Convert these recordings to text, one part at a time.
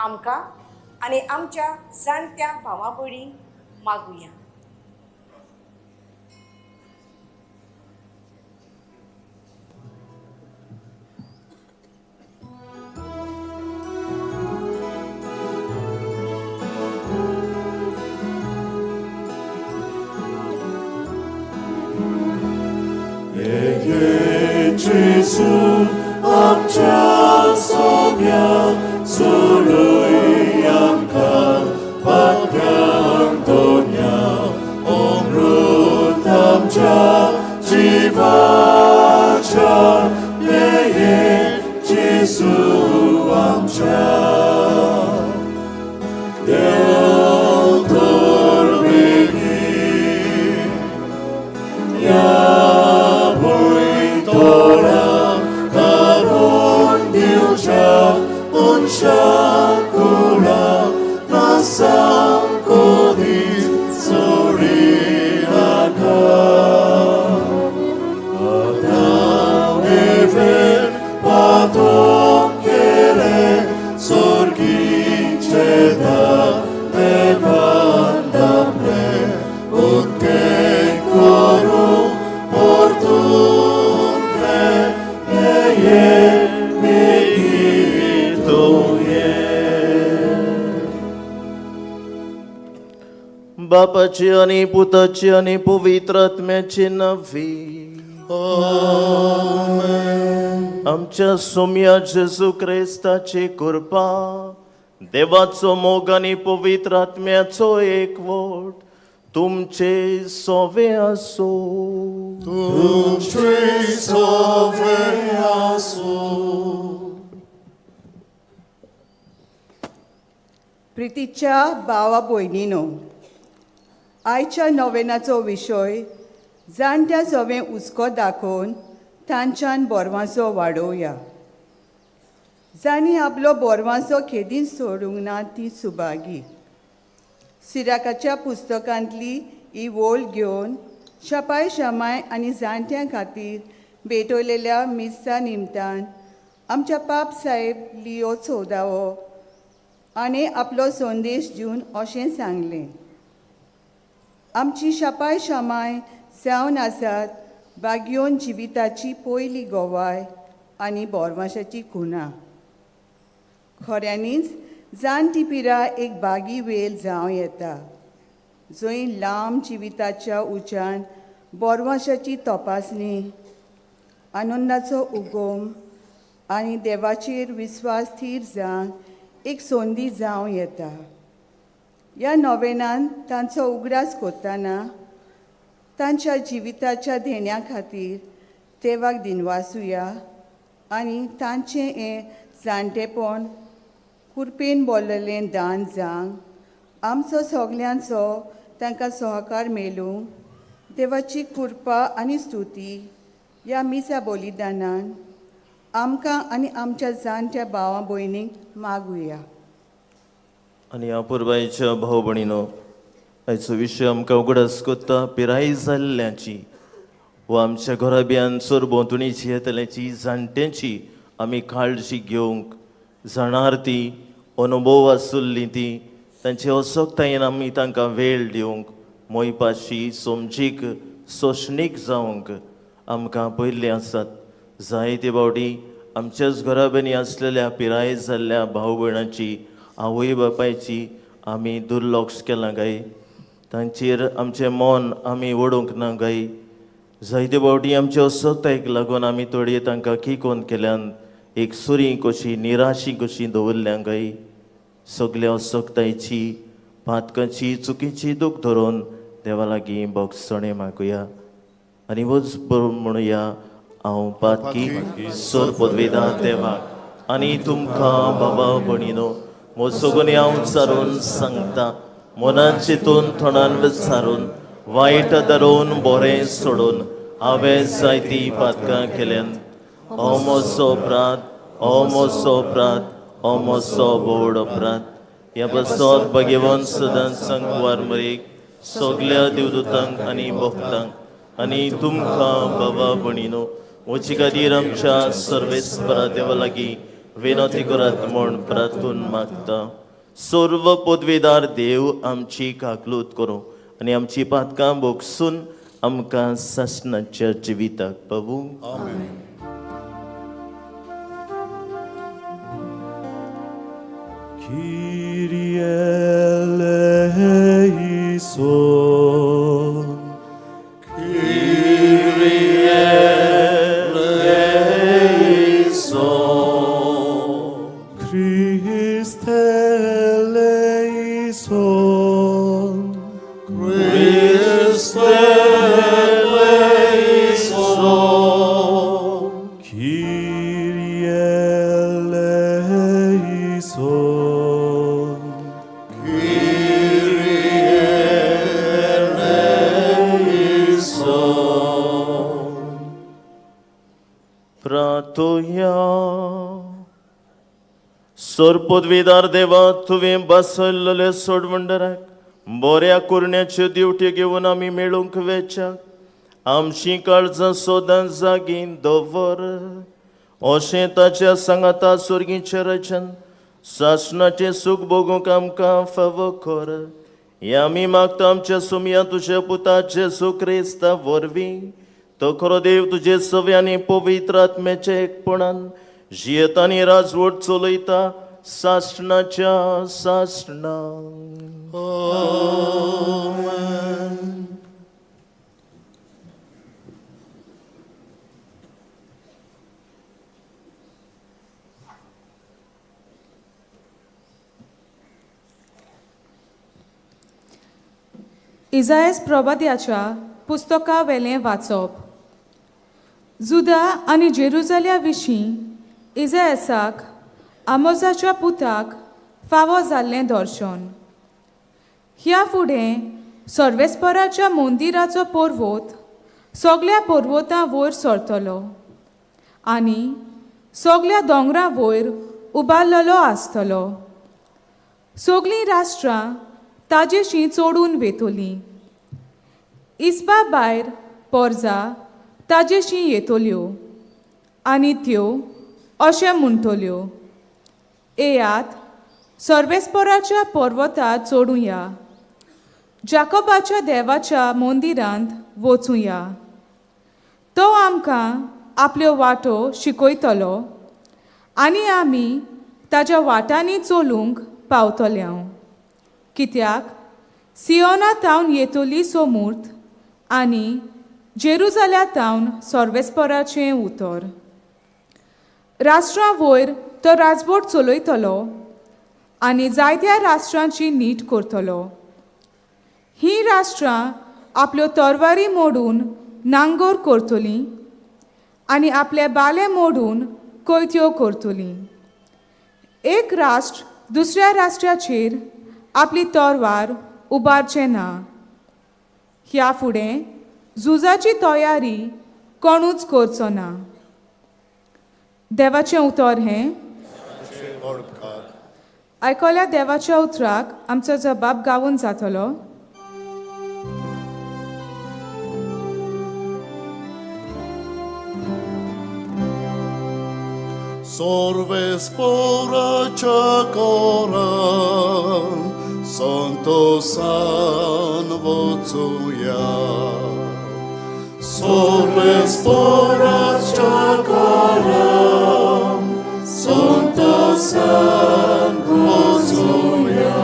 आमकां आनी आमच्या जाणट्या भावा भयणींक मागुया. Gesù, amcha sobia, suluyam ka, pagkantonya, omrutamcha, jivacha, yeye, Gesù, amcha. Deo torveni, Ya Torah, karon diucha, unshakura, nasam kodis, suriaka. Adam even patokere, sorgincheda, levandamle, utke koru, portunte, yeye, migitoye. बापाची आनी पुताची आनी पवित्र आत्म्याची नांवी. आमच्या सोम्या जेजू क्रिस्ताची कृपा, देवाचो मोग आनी पवित्र आत्म्याचो एकवट तुमचे सोवे आसो. तुमचे सवे आसूं. प्रितीच्या भावा भयणीनो, आयच्या नोवेनाचो विशय जाणट्या सवें हुस्को दाखोवन तांच्यान बोरवांचो वाडोवया. जांणी आपलो बोरवांचो खेदीन सोडूंक ना ती सुभागी. सिराकाच्या पुस्तकांतली ही वोल घेवन शपाय शमाय आनी जाणट्यां खातीर भेटवलेल्या मिस्सा निमतान आमच्या पाप साहेब लियो चौदावो आनी आपलो संदेश दिवन अशें सांगलें, आमची शपाय शमाय जावन आसात बागयोन जिविताची पयली गोवाय आनी बोरवाशाची खुणा. खऱ्यांनीच जाणटी पिराय एक बागी वेल जावं येता, जंय लांब जिविताच्या उज्यान बोरवाशाची तपासणी, आनंदाचो उगम आनी देवाचेर विस्वास थीर जावन एक संदी जावं येता. ह्या नोवेनान तांचो उगडास करतना तांच्या जिविताच्या देण्या खातीर देवाक दिनवासुया आनी तांचें हें जाणटेपण कुरपेन बोल्ललें दान जावंक आमचो सगल्यांचो तांकां सहकार मेळूं. देवाची कृपा आनी स्तुती ह्या मिसा बलिदानान आमकां आनी आमच्या जाणट्या भावा भयणींक मागुया. आनी अपुरबायेच्या भाव भयणीनो, आयचो विशय आमकां उगडास कोत्ता पिराय जाल्ल्याची वा आमच्या घराब्यान सरभोंवतणीची येतल्याची जाणट्यांची आमी काळजी घेवंक जाणार, ती अनुभव आसुल्ली ती तांचे असक्तायेन आमी तांकां वेळ दिवंक, मोयपाशी समजीक सोंसणीक जावंक आमकां पयल्ले आसात. जायते फावटी आमच्याच घराब्यांनी आसलेल्या पिराय जाल्ल्या भाव भयणांची, आवय बापायची आमी दुर्लक्ष केलां काय? तांचेर आमचें मन आमी ओडूंक ना काय? जायते फावटी आमचे असक्तायेक लागून आमी थोडये तांकां किकोन केल्यान, एक सुरी कशी निराशी कशी दवरल्या काय? सगल्या असक्तायेची, पातकाची, चुकीची दूख धरून देवा लागीं भोगसणें मागुया आनी वच बरोवन म्हणुया, हांव पातकी सोर पदवेदा देवाक आनी तुमकां बाबा भणिनो, म्हजो हांव सारून सांगता, मनान चिंतून थोंडान विचारून, वायट धरून बरें सोडून हांवें जायतीं पातकां केल्यान. हो म्हजो अपराध, हो म्हजो अपराध, हो म्हजो व्हड अपराध. ह्या पासत भगेवन सदांच संकवार मरेक, सगल्या देवदूतांक आनी भक्तांक आनी तुमकां बाबा भणिनो, म्हजे खातीर आमच्या सर्वेस्परा देवा लागीं विनोती करात म्हूण प्रार्थून मागता. सर्व पदवीदार देव आमची काकलूत करूं आनी आमची पातकां भोगसून आमकां सासणाच्या जिविताक पावूं. Kyrie eleison. Kyrie eleison. Christe eleison. Christe eleison. Kyrie eleison. प्रातोया. सरपदवीदार देवा, तुवें बसयल्ले सोडवंडराक बऱ्या कुरण्याच्यो दिवट्यो घेवन आमी मेळूंक वेच्याक आमची काळजां सदां जागीं दवर. अशें ताच्या सांगाता सुर्गीच्या रचन सासणाचें सूख भोगूंक आमकां फावो कर. हें आमी मागता आमच्या सुमया तुज्या पुता जेजू क्रिस्ता वरवीं. तो खरो देव तुजे सव्यानी पवित्र आत्म्याच्या एकपणान जियेता आनी राजवट चलयता सासणाच्या सासणा. इजायस प्रवाद्याच्या पुस्तका वेलें वाचप. जुदा आनी जेरुजाल्या विशीं इजायसाक आमोजाच्या पुताक फावो जाल्लें दर्शन. ह्या फुडें सर्वेस्पराच्या मंदिराचो पर्वत सगल्या पर्वतां वयर सरतलो आनी सगल्या दोंगरा वयर उबारलेलो आसतलो. सगलीं राष्ट्रां ताजेशीं चडून वेतलीं. इस्पा भायर पोरजा ताजेशीं येतल्यो आनी त्यो अशें म्हणटल्यो, येयात सर्वेस्पराच्या पर्वतार चडुया, जाकोबाच्या देवाच्या मंदिरांत वचुया. तो आमकां आपल्यो वाटो शिकयतलो आनी आमी ताज्या वाटांनी चलूंक पावतले. कित्याक सियोना तावन येतली सोमूर्त आनी जेरुजाल्या तावन सर्वेस्पराचें उतर. राष्ट्रां वयर तो राजवट चलयतलो आनी जायत्या राष्ट्रांची नीट करतलो. हीं राष्ट्रां आपल्यो तरवारी मोडून नांगोर करतलीं आनी आपले बाले मोडून कोयत्यो करतलीं. एक राष्ट्र दुसऱ्या राष्ट्राचेर आपली तरवार उबारचें ना. ह्या फुडें झुजाची तयारी कोणूच करचो ना. देवाचें उतर हें. आयकल्या देवाच्या उतराक आमचो जबाब गावून जातलो. Sorvespora chakoran, Santosan vocuja. Sorvespora chakoran, Santosan vocuja.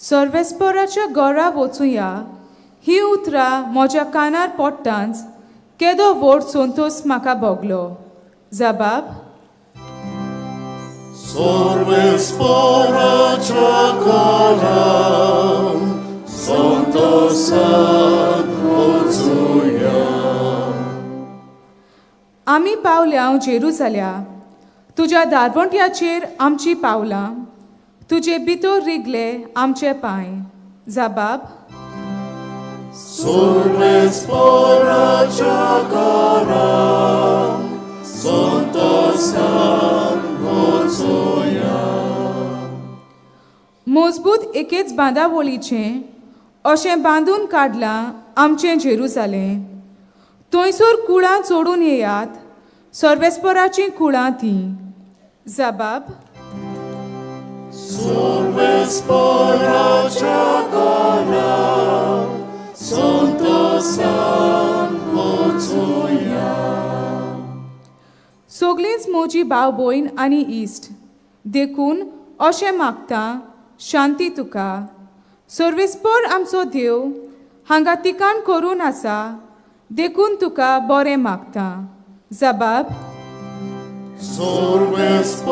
सर्वेस्पराच्या घरा वचुया ही उतरां म्हज्या कानार पडटांच केदो व्हड संतोस म्हाका भोगलो. जबाब. Sorvespora chakoran, Santosan vocuja. आमी पावल्या जेरुजाल्या तुज्या दारवंट्याचेर आमची पावलां, तुजे भितर रिगले आमचे पांय. जबाब. Sorvespora chakoran, Santosan vocuja. मजबूत एकेच बांदावळीचें अशें बांदून काडलां आमचें जेरुजालें. थंयसर कुळां चडून येयात, सर्वेस्पराचीं कुळां तीं. जबाब. सुरवेस्पराच्या घरा संतोसान वचुया. सगलींच म्हजी भाव भयण आनी इश्ट, देखून अशें मागता, शांती तुका. सर्वेस्पर आमचो देव हांगा तिकान करून आसा, देखून तुका बरें मागता. जबाब. सुरवेस्पराच्या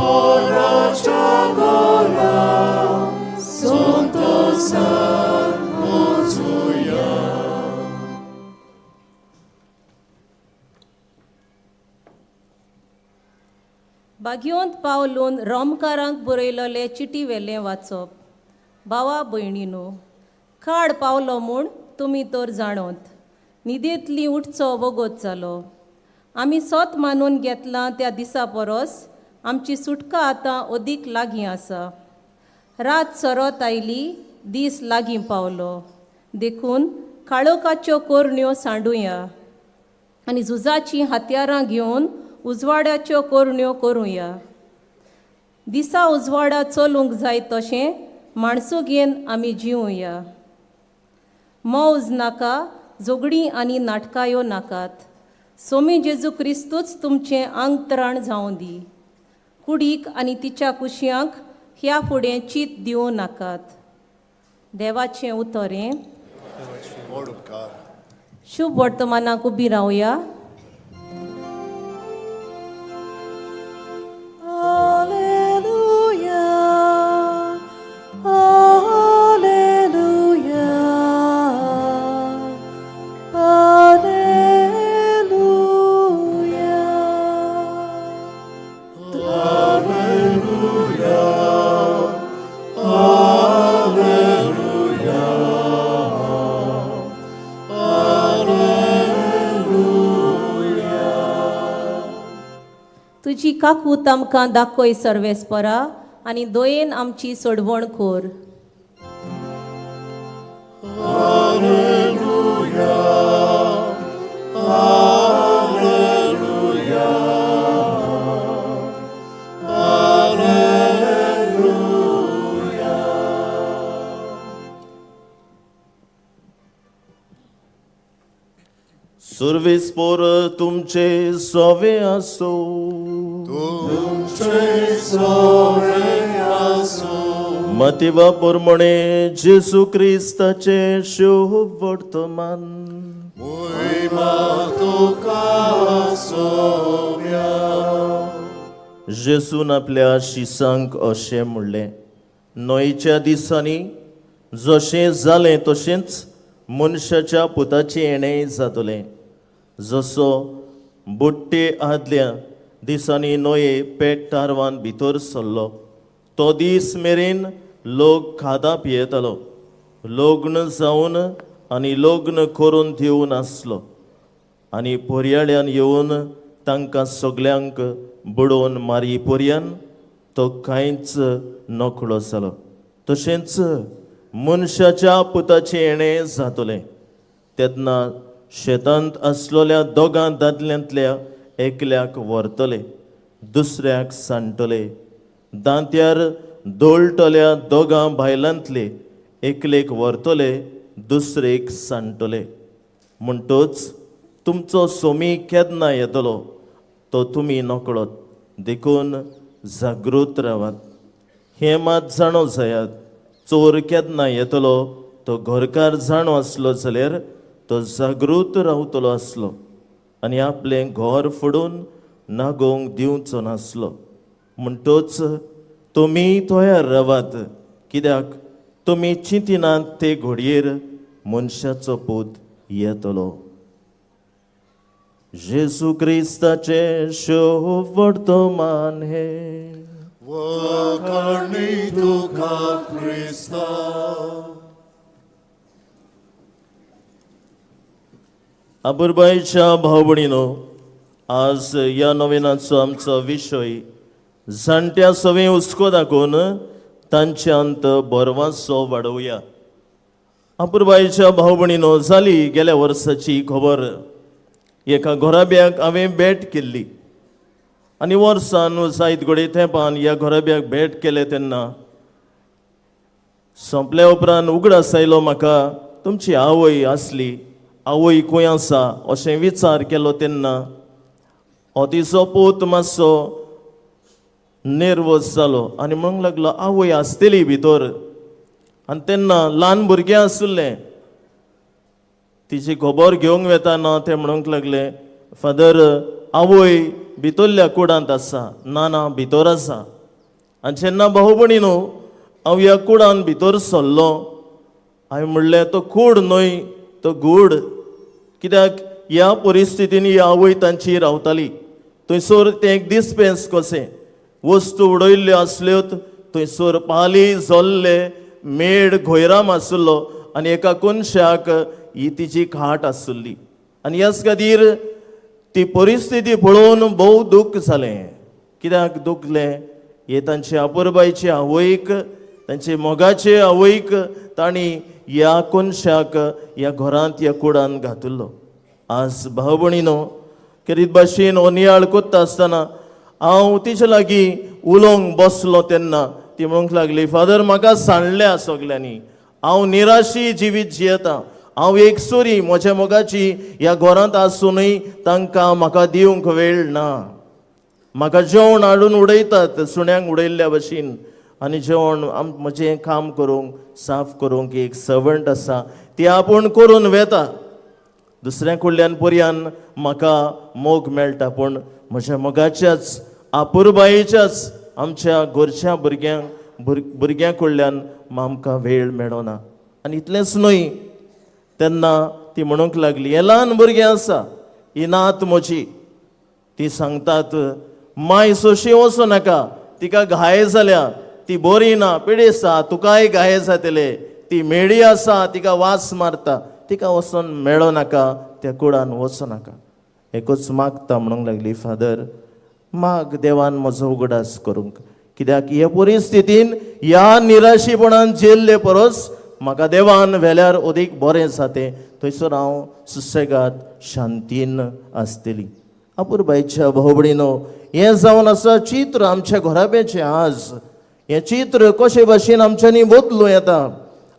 घरा संतोसान वचुया. भाग्योंत पावलून रोमकारांक बरयलोले चिटी वेलें वाचप. भावा भयणीनो, काड पावलो म्हूण तुमी तर जाणोत. न्हिदेंतली उठचो वगत जालो. आमी सोत मानून घेतलां त्या दिसा परस आमची सुटका आतां अदीक लागीं आसा. रात सरत आयली, दीस लागीं पावलो. देखून काळोखाच्यो कोरण्यो सांडुया आनी झुजाचीं हत्यारां घेवन उजवाड्याच्यो कोरण्यो करुया. दिसा उजवाडा चलूंक जाय तशें माणसुगेन आमी जिवया. मौज नाका, झगडीं आनी नाटकायो नाकात. सोमी जेजू क्रिस्तूच तुमचें आंगत्राण जावं दी. कुडीक आनी तिच्या कुशयांक ह्या फुडें चीत दिवं नाकात. देवाचें उतर हें. व्हड उपकार. शुभ वर्तमानाक उबी रावया. Alleluia, Alleluia, Alleluia. Alleluia, Alleluia, Alleluia. तुजी काकूत आमकां दाखय सर्वेस्परा, आनी दयेन आमची सोडवण कोर. Alleluia, Alleluia, Alleluia. सुर्वेस्पोर तुमचे सोवे आसो. तुमचे सोवे आसूं. मतिवा पोरमणे जेसू क्रिस्ताचे शुभ वर्तमान. मोहिमा तुका सोव्या. जेसून आपल्या शिसांक अशें म्हणलें, न्हंयच्या दिसांनी जशें जालें तशेंच मनशाच्या पुताचें येणें जातलें. जसो बुट्टे आदल्या दिसांनी न्हंये पेट तारवान भितर सरलो तो दीस मेरेन लोक खादां पियेतालो, लग्न जावन आनी लग्न करून दिवन आसलो, आनी पोरयाळ्यान येवन तांकां सगल्यांक बुडोवन मारी पर्यंत तो कांयच नकळो जालो, तशेंच मनशाच्या पुताचें येणें जातलें. तेन्ना शेतांत आसलेल्या दोगां दादल्यांतल्या एकल्याक व्हरतले, दुसऱ्याक सांडटले. दांत्यार दळटल्या दोगां बायलांतले एकलेक व्हरतले, दुसरेक सांडटले. म्हणटच तुमचो सोमी केन्ना येतलो तो तुमी नकळत. देखून जागृत रावात. हें मात जाणो जायात, चोर केन्ना येतलो तो घरकार जाणो आसलो जाल्यार तो जागृत रावतलो आसलो आनी आपलें घर फोडून नागोवंक दिवचो नासलो. म्हणटच तुमी तयार रावात, कित्याक तुमी चिंतिनात ते घडयेर मनशाचो पूत येतलो. जेजू क्रिस्ताचें शुभ वर्तमान हें. वखणी तुका क्रिस्ता. अपुरबायच्या भाव भयणीनो, आज ह्या नविनाचो आमचो विशय जाणट्या सवें हुस्को दाखोवन तांच्यांत भरवासो वाडोवया. अपुरबायच्या भाव भयणीनो, जाली गेल्या वर्साची खबर. एका घराब्याक हांवें भेट केल्ली. आनी वर्सान जायत घडये तेंपान ह्या घराब्याक भेट केले तेन्ना सोंपल्या उपरांत उगडास आयलो म्हाका तुमची आवय आसली, आवय खंय आसा अशें विचार केलो तेन्ना हो तिचो पूत मातसो नेर्वस जालो आनी म्हणूंक लागलो आवय आसतली भितर. आनी तेन्ना ल्हान भुरगें आशिल्लें, तिची खबर घेवंक वेताना तें म्हणूंक लागलें, फादर आवय भितरल्या कुडांत आसा, ना ना भितर आसा. आनी जेन्ना भाव भयणी न्हू हांव ह्या कुडान भितर सरलो, हांवें म्हणलें तो कूड न्हय तो गूड, कित्याक ह्या परिस्थितीन ही आवय तांची रावताली. थंयसर तें एक दिसपेंस कशें वस्तू उडयल्ल्यो आसल्यो, थंयसर पाली जोल्ले मेड घोयराम आशिल्लो आनी एका कोनशाक ही तिची खाट आशिल्ली. आनी ह्याच खातीर ती परिस्थिती पळोवन भोव दूख जालें. कित्याक दुखलें? हे तांचे अपुरबायचे आवयक, तांचे मोगाचे आवयक तांणी ह्या कोनशाक ह्या घरांत ह्या कुडान घातिल्लो. आज भाव भयणीनो खेरीत भाशेन हो नियाळ कोत्ता आसतना हांव तिचे लागीं उलोवंक बसलो तेन्ना ती म्हणूंक लागली, फादर म्हाका सांडल्या सगल्यांनी, हांव निराशी जिवीत जियेता, हांव एक सुरी म्हज्या मोगाची ह्या घरांत आसुनूय तांकां म्हाका दिवंक वेळ ना, म्हाका जेवण हाडून उडयतात सुण्यांक उडयल्ल्या भशेन, आनी जेवण म्हजें काम करूंक साफ करूंक एक सर्वंट आसा ती आपूण करून वेता, दुसऱ्या कडल्यान पर्यान म्हाका मोग मेळटा, पूण म्हज्या मोगाच्याच आपुरबायेच्याच आमच्या घरच्या भुरग्यांक भुरग्यां कडल्यान आमकां वेळ मेळना. आनी इतलेंच न्हय, तेन्ना ती म्हणूंक लागली, हें ल्हान भुरगें आसा, ही नात म्हजी, ती सांगतात माय सोशी वचूं नाका, तिका घाय जाल्या, ती बरी ना, पिडेस्त आसा, तुकाय घाये जातले, ती मेडी आसा, तिका वास मारता, तिका वचोन मेळो नाका, त्या कुडान वचूं नाका. एकूच मागता म्हणूंक लागली, फादर माग देवान म्हजो उगडास करूंक, कित्याक हे परिस्थितीन ह्या निराशीपणान जेल्ले परस म्हाका देवान व्हेल्यार अदीक बरें जातें, थंयसर हांव सुसेगाद शांतीन आसतली. अपुरबायच्या भाव भयणीनो, हें जावन आसा चित्र आमच्या घराब्याचें. आज हें चित्र कशे भाशेन आमच्यांनी बदलूं येता?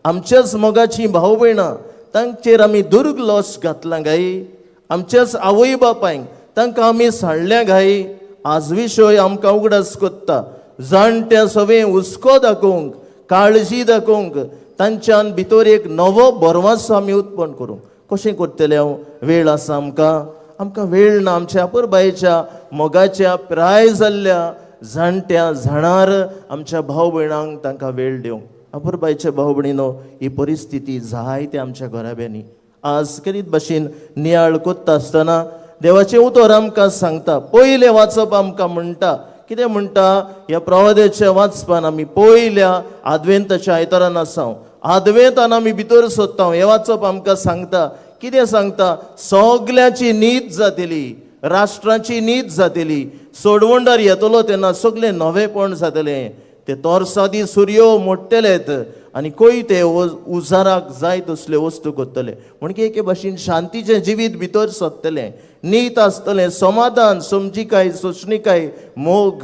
आमच्याच मोगाचीं भाव भयणां तांचेर आमी दुर्गलोस घातलां गाय, आमच्याच आवय बापायक तांकां आमी सांडल्या गाय. आज विशय आमकां उगडास कोत्ता, जाणट्या सवें हुस्को दाखोवंक, काळजी दाखोवंक, तांच्यान भितर एक नवो भरवासो आमी उत्पन्न करूंक कशें करतले? हांव वेळ आसा आमकां? आमकां वेळ ना. आमच्या अपुरबायेच्या मोगाच्या प्राय जाल्ल्या जाणट्या जाणार आमच्या भाव भयणांक तांकां वेळ दिवंक. अपुरबायच्या भाव भयणीनो, ही परिस्थिती जायते आमच्या घराब्यांनी. आज करीत भाशेन नियाळ कोत्ता आसतना देवाचें उतर आमकां सांगता, पयलें वाचप आमकां म्हणटा, कितें म्हणटा? ह्या प्रवाद्याच्या वाचपान आमी पयल्या आदवेंताच्या आयतारान आसा, आदवेंतान आमी भितर सोदता. हें वाचप आमकां सांगता, कितें सांगता? सगल्यांची नीत जातली, राष्ट्राची नीत जातली, सोडवणदार येतलो तेन्ना सगळें नवेपण जातलें, ते तोरसादी सुरयो मोडटलेत आनी खंय ते उजाराक जाय तसल्यो वस्तू करतले. म्हणजे एके भाशेन शांतीचें जिवीत भितर सोदतलें, नीत आसतलें, समाधान, समजिकाय, सोंसणिकाय, मोग.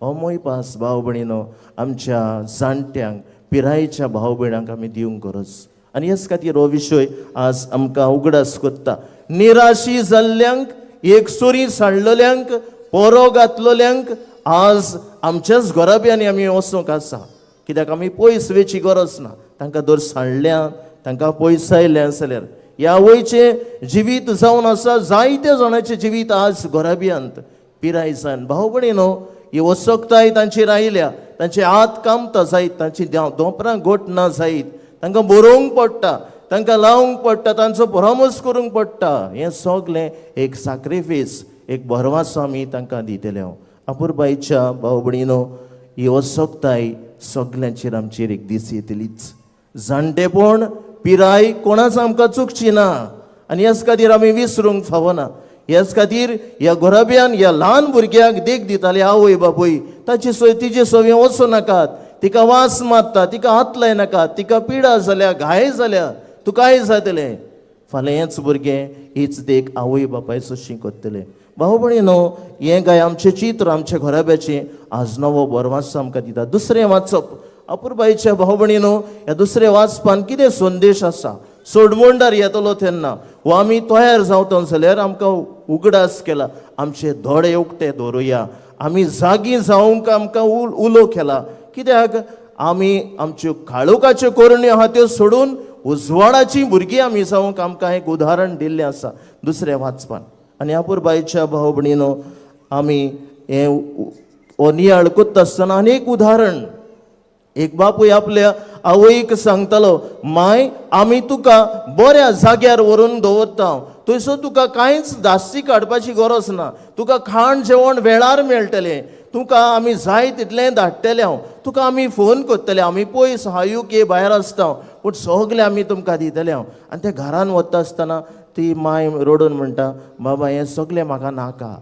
हो मोयपास भाव भयणीनो आमच्या जाणट्यांक, पिरायेच्या भाव भयणांक आमी दिवंक गरज. आनी हेच खातीर हो विशय आज आमकां उगडास कोत्ता, निराशी जाल्ल्यांक, एक सुरी सांडलेल्यांक, पोरो घातलेल्यांक आज आमच्याच घराब्यांनी आमी वचूंक आसा, कित्याक आमी पयस वेची गरज ना. तांकां दर सांडल्या, तांकां पयसायल्या जाल्यार ह्या आवयचें जिवीत जावन आसा जायत्या जाणांचें जिवीत आज घराब्यांत पिराय जावन. भाव भयणीनो, ही वसकताय तांचेर आयल्या, तांचे हात कामता जायत, तांची दोंपरां गोट ना जायत, तांकां बरोवंक पडटा, तांकां लावंक पडटा, तांचो परामर्श करूंक पडटा. हें सगलें एक साक्रिफीस, एक भरवासो आमी तांकां दितले. हांव अपुरबायच्या भाव भयणीनो, ही असक्ताय सगल्यांचेर आमचेर एक दीस येतलीच. जाणटेपण, पिराय कोणाच आमकां चुकची ना आनी ह्याच खातीर आमी विसरूंक फावना. ह्याच खातीर ह्या घराब्यान ह्या ल्हान भुरग्यांक देख दिताले आवय बापूय, ताची सोय तिचे सवी वचूं नाकात, तिका वास मारता, तिका हात लायनाकात, तिका पिडा जाल्या, घाय जाल्या, तुकाय जातलें. फाल्यां हेंच भुरगें हीच देख आवय बापाय सोशी करतलें. भाव भयणीनो, हें गाय आमचें चित्र आमच्या घराब्याचें आज नवो बरवास आमकां दिता. दुसरें वाचप अपुरबायेच्या भाव भयणीनो, ह्या दुसऱ्या वाचपान कितें संदेश आसा? सोडमोंडार येतलो तेन्ना वो आमी तयार जावता जाल्यार आमकां उगडास केला, आमचे दोळे उक्ते दवरुया, आमी जागी जावंक आमकां उलो केला. कित्याक आमी आमच्यो काळोखाच्यो करण्यो आहा त्यो सोडून उजवाडाची भुरगीं आमी जावंक आमकां एक उदाहरण दिल्लें आसा दुसऱ्या वाचपान. आनी अपुरबायेच्या भाव भयणीनो, आमी हें हो नियाळ कोत्ता आसतना आनी एक उदाहरण, एक बापूय आपल्या आवयक सांगतालो, माय आमी तुका बऱ्या जाग्यार व्हरून दवरता, थंयसर तुका कांयच धास्ती काडपाची गरज ना, तुका खाण जेवण वेळार मेळटलें, तुका आमी जाय तितलें धाडटले, हांव तुका आमी फोन करतले, आमी पयस आहा युके भायर आसता पूण सगलें आमी तुमकां दितले हांव. आनी ते घरान वता आसतना ती माय रडून म्हणटा, बाबा हें सगलें म्हाका नाका,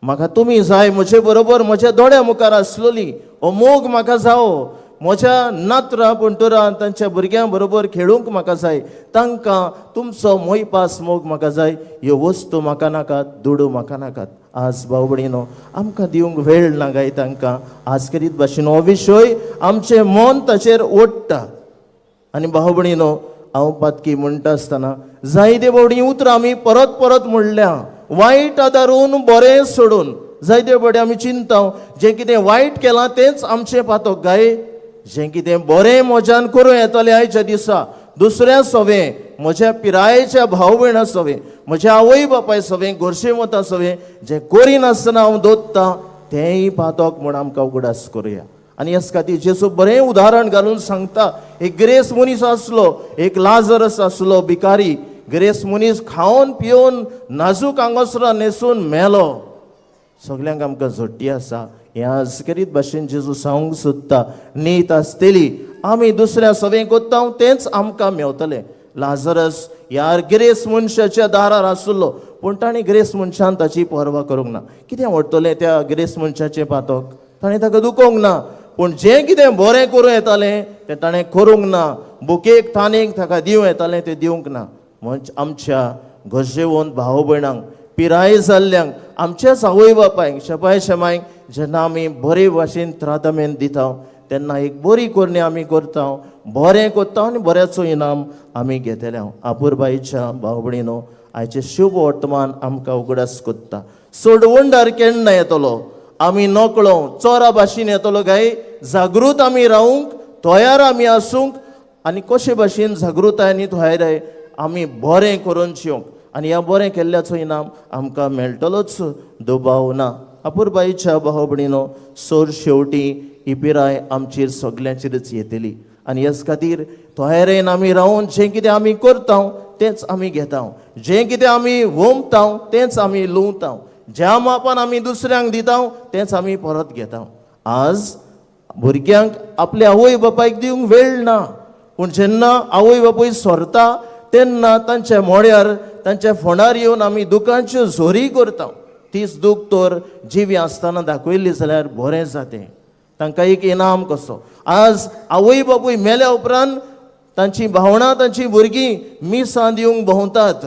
म्हाका तुमी जाय, म्हजे बरोबर म्हज्या दोळ्या मुखार आसलोली हो मोग म्हाका जावो, म्हज्या नातरां पणटुरां तांच्या भुरग्यां बरोबर खेळूंक म्हाका जाय, तांकां तुमचो मोयपास मोग म्हाका जाय, ह्यो वस्तू म्हाका नाकात, दुडू म्हाका नाकात. आज भाव भयणीनो, आमकां दिवंक वेळ ना गाय तांकां. आज करीत भाशेन हो विशय आमचें मन ताचेर ओडटा. आनी भाव भयणीनो, हांव पातकी म्हणटा आसतना जायते फावटी उतरां आमी परत परत म्हणल्या, वायट आदारून बरें सोडून. जायते फावटी आमी चिंता जें कितें वायट केलां तेंच आमचें पातक गाय, जें कितें बरें म्हज्यान करूं येतलें आयच्या दिसा दुसऱ्या सवें, म्हज्या पिरायेच्या भाव भयणां सवें, म्हज्या आवय बापाय सवें, गोरशेमतां सवें जें करिनासतना हांव दवरतां तेंय पातक म्हूण आमकां उगडास करुया. आनी ह्याच खातीर जेजू बरें उदाहरण घालून सांगता, एक ग्रेस मनीस आसलो, एक लाजरस आसलो भिकारी. ग्रेस मनीस खावन पिवन नाजूक आंगोसरां न्हेसून मेलो. सगल्यांक आमकां झोट्टी आसा. हें आज करीत भाशेन जेजू सांगूंक सोदता, नीत आसतली, आमी दुसऱ्या सवें कोत्ता तेंच आमकां मेवतलें. लाजरस ह्या गिरेस मनशाच्या दारार आसलो पूण ताणें गिरेस मनशान ताची पर्वा करूंक ना. कितें व्हडटलें त्या गिरेस मनशाचें पातक, ताणें ताका दुखोवंक ना, पूण जें कितें बरें करूं येतालें तें ताणें करूंक ना. बुकेक तानेक ताका दिवं येतालें तें दिवंक ना. म्हणजे आमच्या गरजेवंत भाव भयणांक, पिराय जाल्ल्यांक, आमच्याच आवय बापायक, शेपाय शेमायक जेन्ना आमी बरे भाशेन त्रातामेन दिता तेन्ना एक बरी करणी आमी करता, बरें करता आनी बऱ्याचो इनाम आमी घेतले. अपुरबायेच्या भाव भयणीनो, आयचें शुभ वर्तमान आमकां उगडास कोत्ता, सोडवणदार केन्ना येतलो आमी नकळो, चोरा भाशेन येतलो काय जागृत आमी रावूंक तयार आमी आसूंक आनी कशे भाशेन जागृताय आनी तयाराय आमी बरें करून जिवंक, आनी ह्या बरें केल्ल्याचो इनाम आमकां मेळटलोच, दुबाव ना. अपुरबायेच्या भाव भयणीनो, सोर शेवटी ही पिराय आमचेर सगल्यांचेरच येतली आनी ह्याच खातीर तयारेन आमी रावून जें कितें आमी करता तेंच आमी घेता, जें कितें आमी वोमता तेंच आमी लुंवता, ज्या मापान आमी दुसऱ्यांक दिता तेंच आमी परत घेता. आज भुरग्यांक आपल्या आवय बापायक दिवंक वेळ ना, पूण जेन्ना आवय बापूय सोरता तेन्ना तांच्या मोड्यार तांच्या फोंडार येवन आमी दुकांच्यो झोरी करता. तीच दूख तर जिवी आसतना दाखयल्ली जाल्यार बरें जातें, तांकां एक इनाम कसो. आज आवय बापूय मेल्या उपरांत तांची भावणां तांची भुरगीं मिसां दिवंक भोंवतात.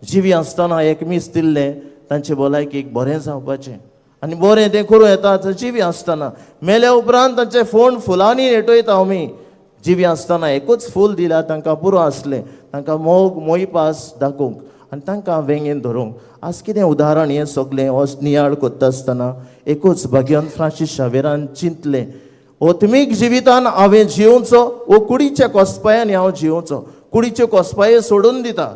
जिवी आसतना एक मीस दिल्लें तांचे भलायकेक बरें जावपाचें आनी बरें तें करूं येता जिवी आसतना. मेल्या उपरांत तांचे फोंड फुलांनी नेटयता आमी. जिवी आसतना एकूच फूल दिल्यार तांकां पुरो आसलें, तांकां मोग मोयपास दाखोवंक आनी तांकां वेंगेन धरूंक. आज कितें उदाहरण हें सगलें हो नियाळ कोत्ता आसतना एकूच भाग्यवंत फ्रांसीस शावेरान चिंतलें, ओत्मीक जिवितान हांवें जियोवचो वो कुडीच्या कोसपायान हांव जियोवचो. कुडीच्यो कोसपाये सोडून दिता.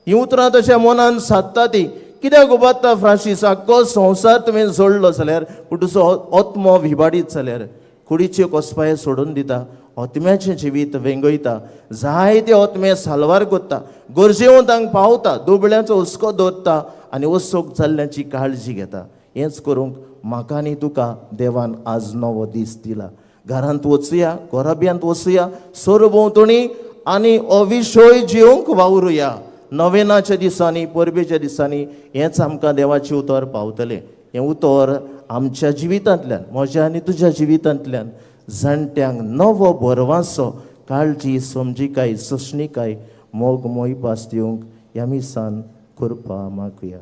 हीं उतरां तशें मनान सादता ती कित्याक उबारता फ्रांसीस, आख्खो संवसार तुवें जोडलो जाल्यार पूण तुजो आत्मो विबाडीत जाल्यार. कुडीच्यो कोसपाये सोडून दिता, ओत्म्याचें जिवीत वेंगयता, जायते ओत्मे साल्वार कोत्ता, गरजेवंतांक पावता, दुबळ्यांचो हुस्को दवरता आनी वसोक जाल्ल्यांची काळजी घेता. हेंच करूंक म्हाका आनी तुका देवान आज नवो दीस दिला. घरांत वचुया, घराब्यांत वचुया, सरभोंवतणी आनी हो विशय जिवंक वावरुया. नवेनाच्या दिसांनी, परबेच्या दिसांनी हेंच आमकां देवाचें उतर पावतलें. हें उतर आमच्या जिवितांतल्यान, म्हज्या आनी तुज्या जिवितांतल्यान जाणट्यांक नवो भरवासो, काळजी, समजिकाय, सोंसणिकाय, मोग, मोयपास दिवंक ह्या मिसान कृपा मागुया.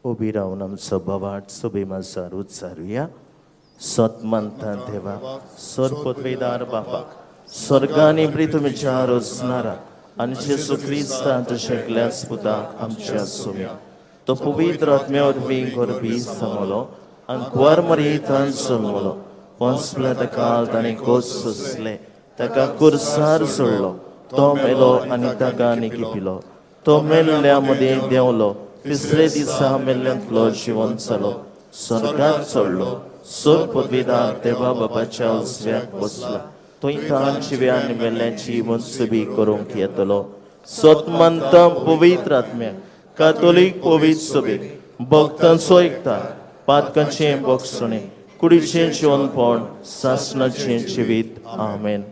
उबी रावन आमचो भवाट सभे माजार उच्चारुया. सत मानता देवा सरपदवेदार बापा स्वर्गानी प्रितुमीच्या रोजनारा आनी जेजू क्रिस्ता तुज्या पुताक आमच्या सोम्या तो पवित्र आत्म्या वरवीं गोरबी समलो आनी कुंवर मरयेतान जल्मलो. पोंसल्या ताका ताणें खोस सोंसले, ताका कुर्सार सोडलो, तो मेलो आनी ताका निकिपिलो. तो मेल्ल्या मदीं देंवलो, तिसरे दिसा मेल्ल्यांतलो जिवन जालो, स्वर्गात चडलो, सोर पदवीदार देवा बाबाच्या उजव्याक बसला, थंय ताण जिव्या आनी मेल्ल्याची मनसुबी करूंक येतलो. सत मानता पवित्र आत्म्या कातोलीक पवित्र सभेक भक्तांचो एकता पातकांचें बोगसणें कुडीचें जिवनपण सासणाचें जिवीत. आमेन.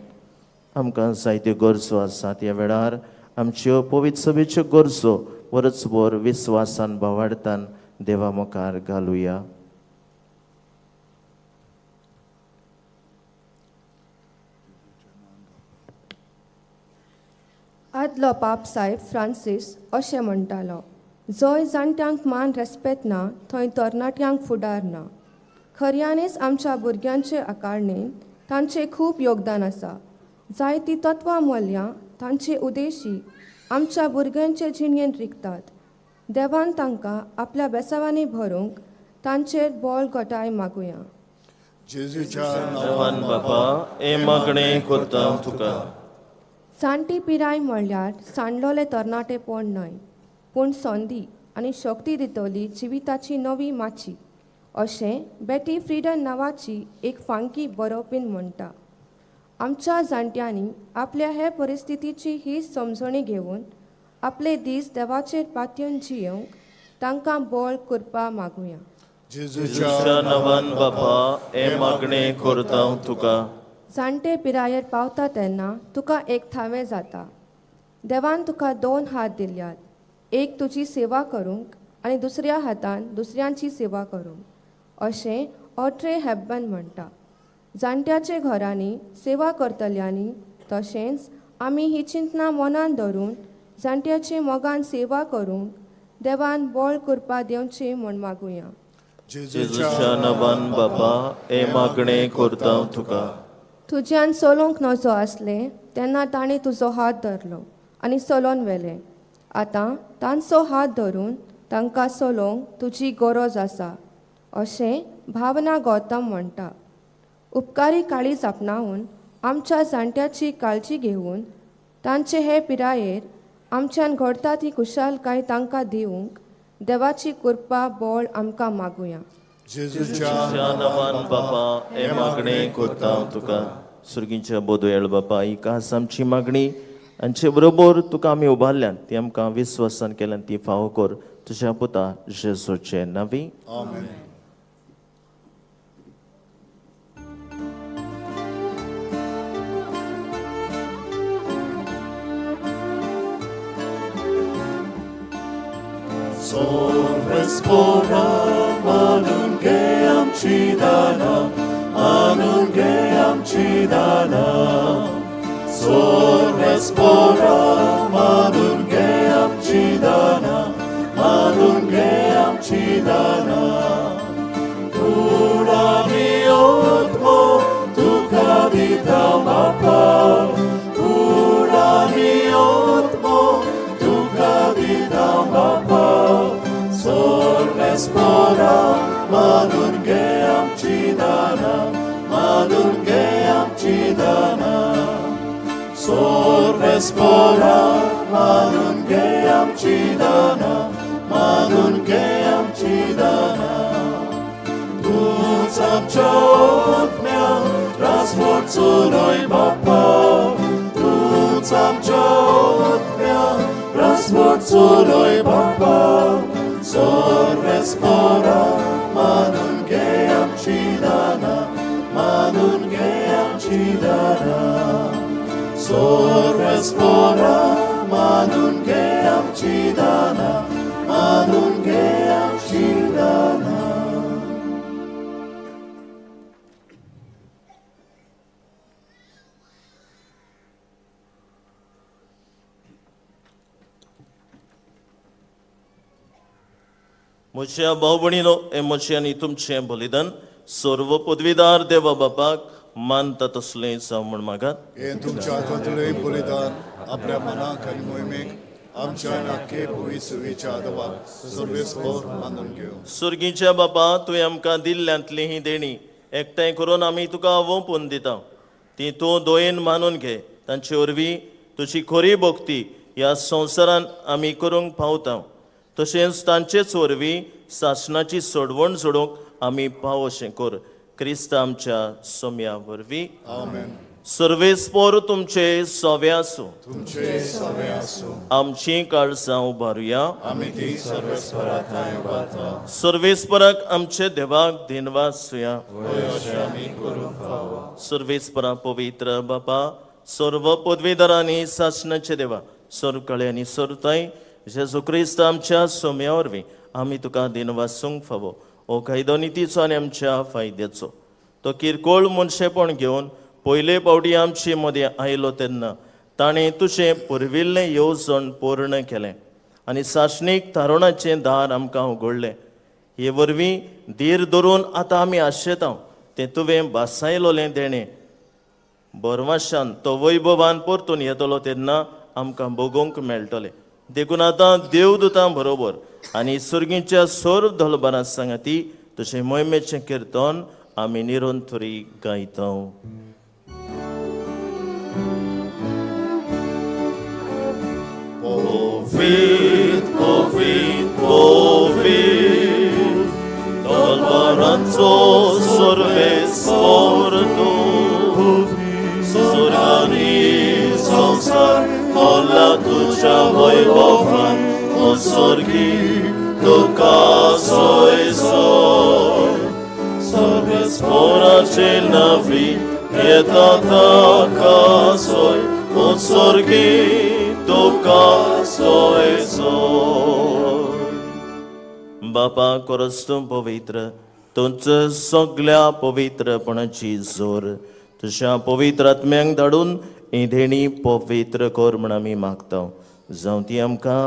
आमकां जायत्यो गरजो आसात. ह्या वेळार आमच्यो पवित्र सभेच्यो गरजो बरोच विस्वासान भावार्थान देवा मुखार घालुया. आदलो पाप साहेब फ्रांसीस अशें म्हणटालो, जंय जाणट्यांक मान रेस्पेत ना थंय तरणाट्यांक फुडार ना. खऱ्यांनीच आमच्या भुरग्यांचे आकारणेन तांचें खूब योगदान आसा. जायतीं तत्वां मूल्यां तांचे उदेशी आमच्या भुरग्यांचे जिणेन रिगतात. देवान तांकां आपल्या बेसावांनी भरूंक तांचेर बोल घटाय मागुया. जेजूच्या नांवान बापा हे मागणें करता तुका. जाणटी पिराय म्हणल्यार सांडलोले तरणाटेपण न्हय, पूण संदी आनी शक्ती दितली जिविताची नवी माची, अशें बेटी फ्रिडन नांवाची एक फांकी बरोवपीन म्हणटा. आमच्या जाणट्यांनी आपल्या हे परिस्थितीची ही समजणी घेवन आपले दीस देवाचेर पातयेवन जियेवंक तांकां बळ करपा मागुया. जेजूच्या नांवान बापा हे मागणें करता तुका. जाणटे पिरायेर पावता तेन्ना तुका एक थावें जाता. देवान तुका दोन हात दिल्यात, एक तुजी सेवा करूंक आनी दुसऱ्या हातान दुसऱ्यांची सेवा करूंक, अशें ऑड्रे हेब्बन म्हणटा. जाणट्याचे घरांनी सेवा करतल्यांनी तशेंच आमी ही चिंतना मनान धरून जाणट्याचे मोगान सेवा करूंक देवान बळ करपा दिवचें म्हूण मागुया. जेजूच्या नांवान बापा हे मागणें करता तुका. तुज्यान चलोवंक नजो आसलें तेन्ना ताणें तुजो हात धरलो आनी चलोवन व्हेलें. आतां तांचो हात धरून तांकां चलोवंक तुजी गरज आसा, अशें भावना गौतम म्हणटा. उपकारी काळीज आपणावन आमच्या जाणट्याची काळजी घेवन तांचे हे पिरायेर आमच्यान घडटा ती खुशालकाय तांकां दिवंक देवाची कृपा बळ आमकां मागुया. जेजूच्या नांवान बापा हे मागणें करता तुका. सुर्गींच्या बोदोयळ बापा ही खास आमची मागणी हांचे बरोबर तुका आमी उबारल्यान ती आमकां विस्वासान केल्यान ती फावो कर तुज्या पुता जेजूचे नांवी. आमेन. Sorvespora manungeam cidana, manungeam cidana. Sorvespora manungeam cidana, manungeam cidana. Curami otmo tu cadita mapa, curami otmo tu cadita mapa. Sorvespora manungeam cidana, manungeam cidana. Sorvespora manungeam cidana, manungeam cidana. Tuți amcea otmea, răsforțului bapa, tuți amcea otmea, răsforțului bapa. Sorvespora manungeam cidana, manungeam cidana. Sorvespora manungeam cidana, manungeam cidana. म्हज्या भाव भयणीनो हें म्हजें आनी तुमचें बलिदान सर्व पदवीदार देवा बापाक मानता तसलें जावं म्हूण मागात. हे तुमच्या हातांतलें बलिदान आपल्या मनाक आनी मोहिमेक आमच्या नाके भुवी सुवीच्या आदवाक सर्वेस्पर मानून घेवं. सुर्गीच्या बापा, तुवें आमकां दिल्ल्यांतली ही देणी एकठांय करून आमी तुका ओंपून दिता. ती तूं दोयेन मानून घे. तांचे वरवीं तुजी खरी भक्ती ह्या संवसारान आमी करूंक पावता. तशेंच तांचेच वरवीं सासणाची सोडवण जोडूंक आमी पाव अशें कर, क्रिस्त आमच्या सोम्या वरवीं. आमेन. सर्वेस्पोर तुमचे सोवे आसूं. तुमचे सवे आसूं. आमची काळजां उबारुया. आमी ती सर्वेस्परा थंय उबारता. सर्वेस्पराक आमचे देवाक दिनवासुया. अशें आमी करूंक फावो. सर्वेस्परा पवित्र बापा, सर्व पदवीधरांनी सासणाचे देवा, सर्व कळे आनी सर्वताय जेजू क्रिस्त आमच्या सोम्या वरवीं आमी तुका दिनवासूंक फावो. हो कायदो नितीचो आनी आमच्या फायद्याचो. तो किरकोळ मनशेपण घेवन पयले फावटी आमचे मदें आयलो तेन्ना ताणें तुजें पुर्विल्लें येवजण पूर्ण केलें आनी सासणीक तारुणाचें दार आमकां उगडलें. हे वरवीं धीर धरून आतां आमी आशेता तें तुवें भासायलोलें देणें बरवाशान तो वैभवान परतून येतलो तेन्ना आमकां भोगोवंक मेळटलें. देखून आतां देवदूतां बरोबर आनी सुर्गीच्या सर्व दलबारां सांगाती तुजें मोहिमेचें किर्तन आमी निरंतरी गायता. पवित्र पवित्र पवित्र दलबारांचो सर्वेस्पर तूं, सुरांनी संवसार भरला तुज्या वैभवान. ओ स्वर्गी तुका सोय सोय, सर्वेस्पराचे नावी येता ताका सोय. ओ स्वर्गी तुका सोय सोय. बापा कोरस तूं पवित्र, तुमच सगल्या पवित्रपणाची जोर. तुज्या पवित्र आत्म्यांक धाडून ही देणी पवित्र कर म्हण आमी मागता. जावं ती आमकां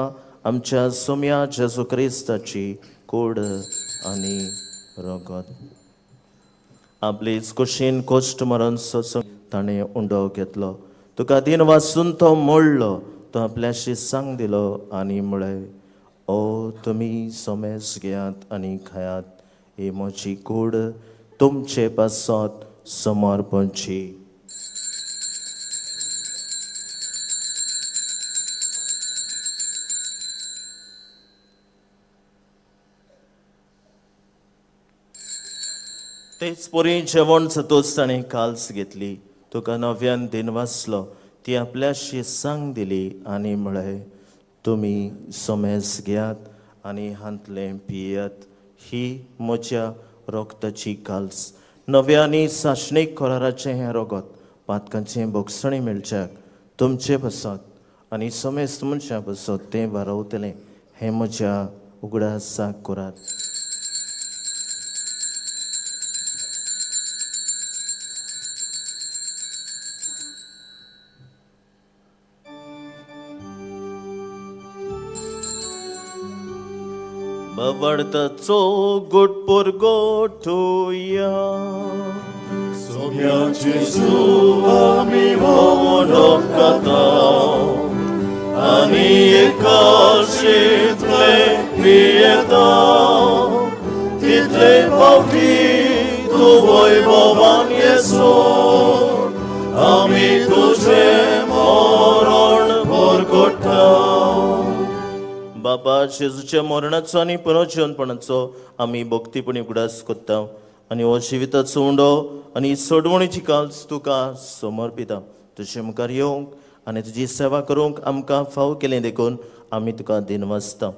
आमच्या सोम्या जेजू क्रिस्ताची कोड आनी रगत. आपलेच कुशीन कोश्ट मरण सोसून ताणें उंडो घेतलो. तुका दिन वाचून तो मोडलो. तो आपल्याशी सांग दिलो आनी म्हळें, ओ तुमी सोमेस घेयात आनी खायात. ही म्हजी कूड तुमचे पासत समर्पणची. तेच परी जेवण जातूच ताणें काल्स घेतली. तुका नव्यान दिन वाचलो. ती आपल्याशी सांग दिली आनी म्हळें, तुमी सोमेस घेयात आनी हांतलें पियात. ही म्हज्या रगताची काल्स, नव्या आनी सासणीक कराराचें हें रगत पातकांचें भोगसणें मेळच्याक तुमचे पासत आनी समेस्त मनशां पासत तें वारवतलें. हें म्हज्या उगडासाक करात. बाबार्थाचो गोटपोर गोठुया. सोम्या जेजू आमी भोवंडो खाता आनी एकाशितले पियेता, तितले फावटी तूं वैभवान येसो आमी तुजें मरण परगट्टा. बाबा जेजूच्या मरणाचो आनी पुनर्जिवनपणाचो आमी भक्तीपणी उगडास करता आनी हो जिविताचो उंडो आनी सोडवणीची काल्स तुका समर्पिता. तुजे मुखार येवंक आनी तुजी सेवा करूंक आमकां फाव केलें देखून आमी तुका दिनवासता.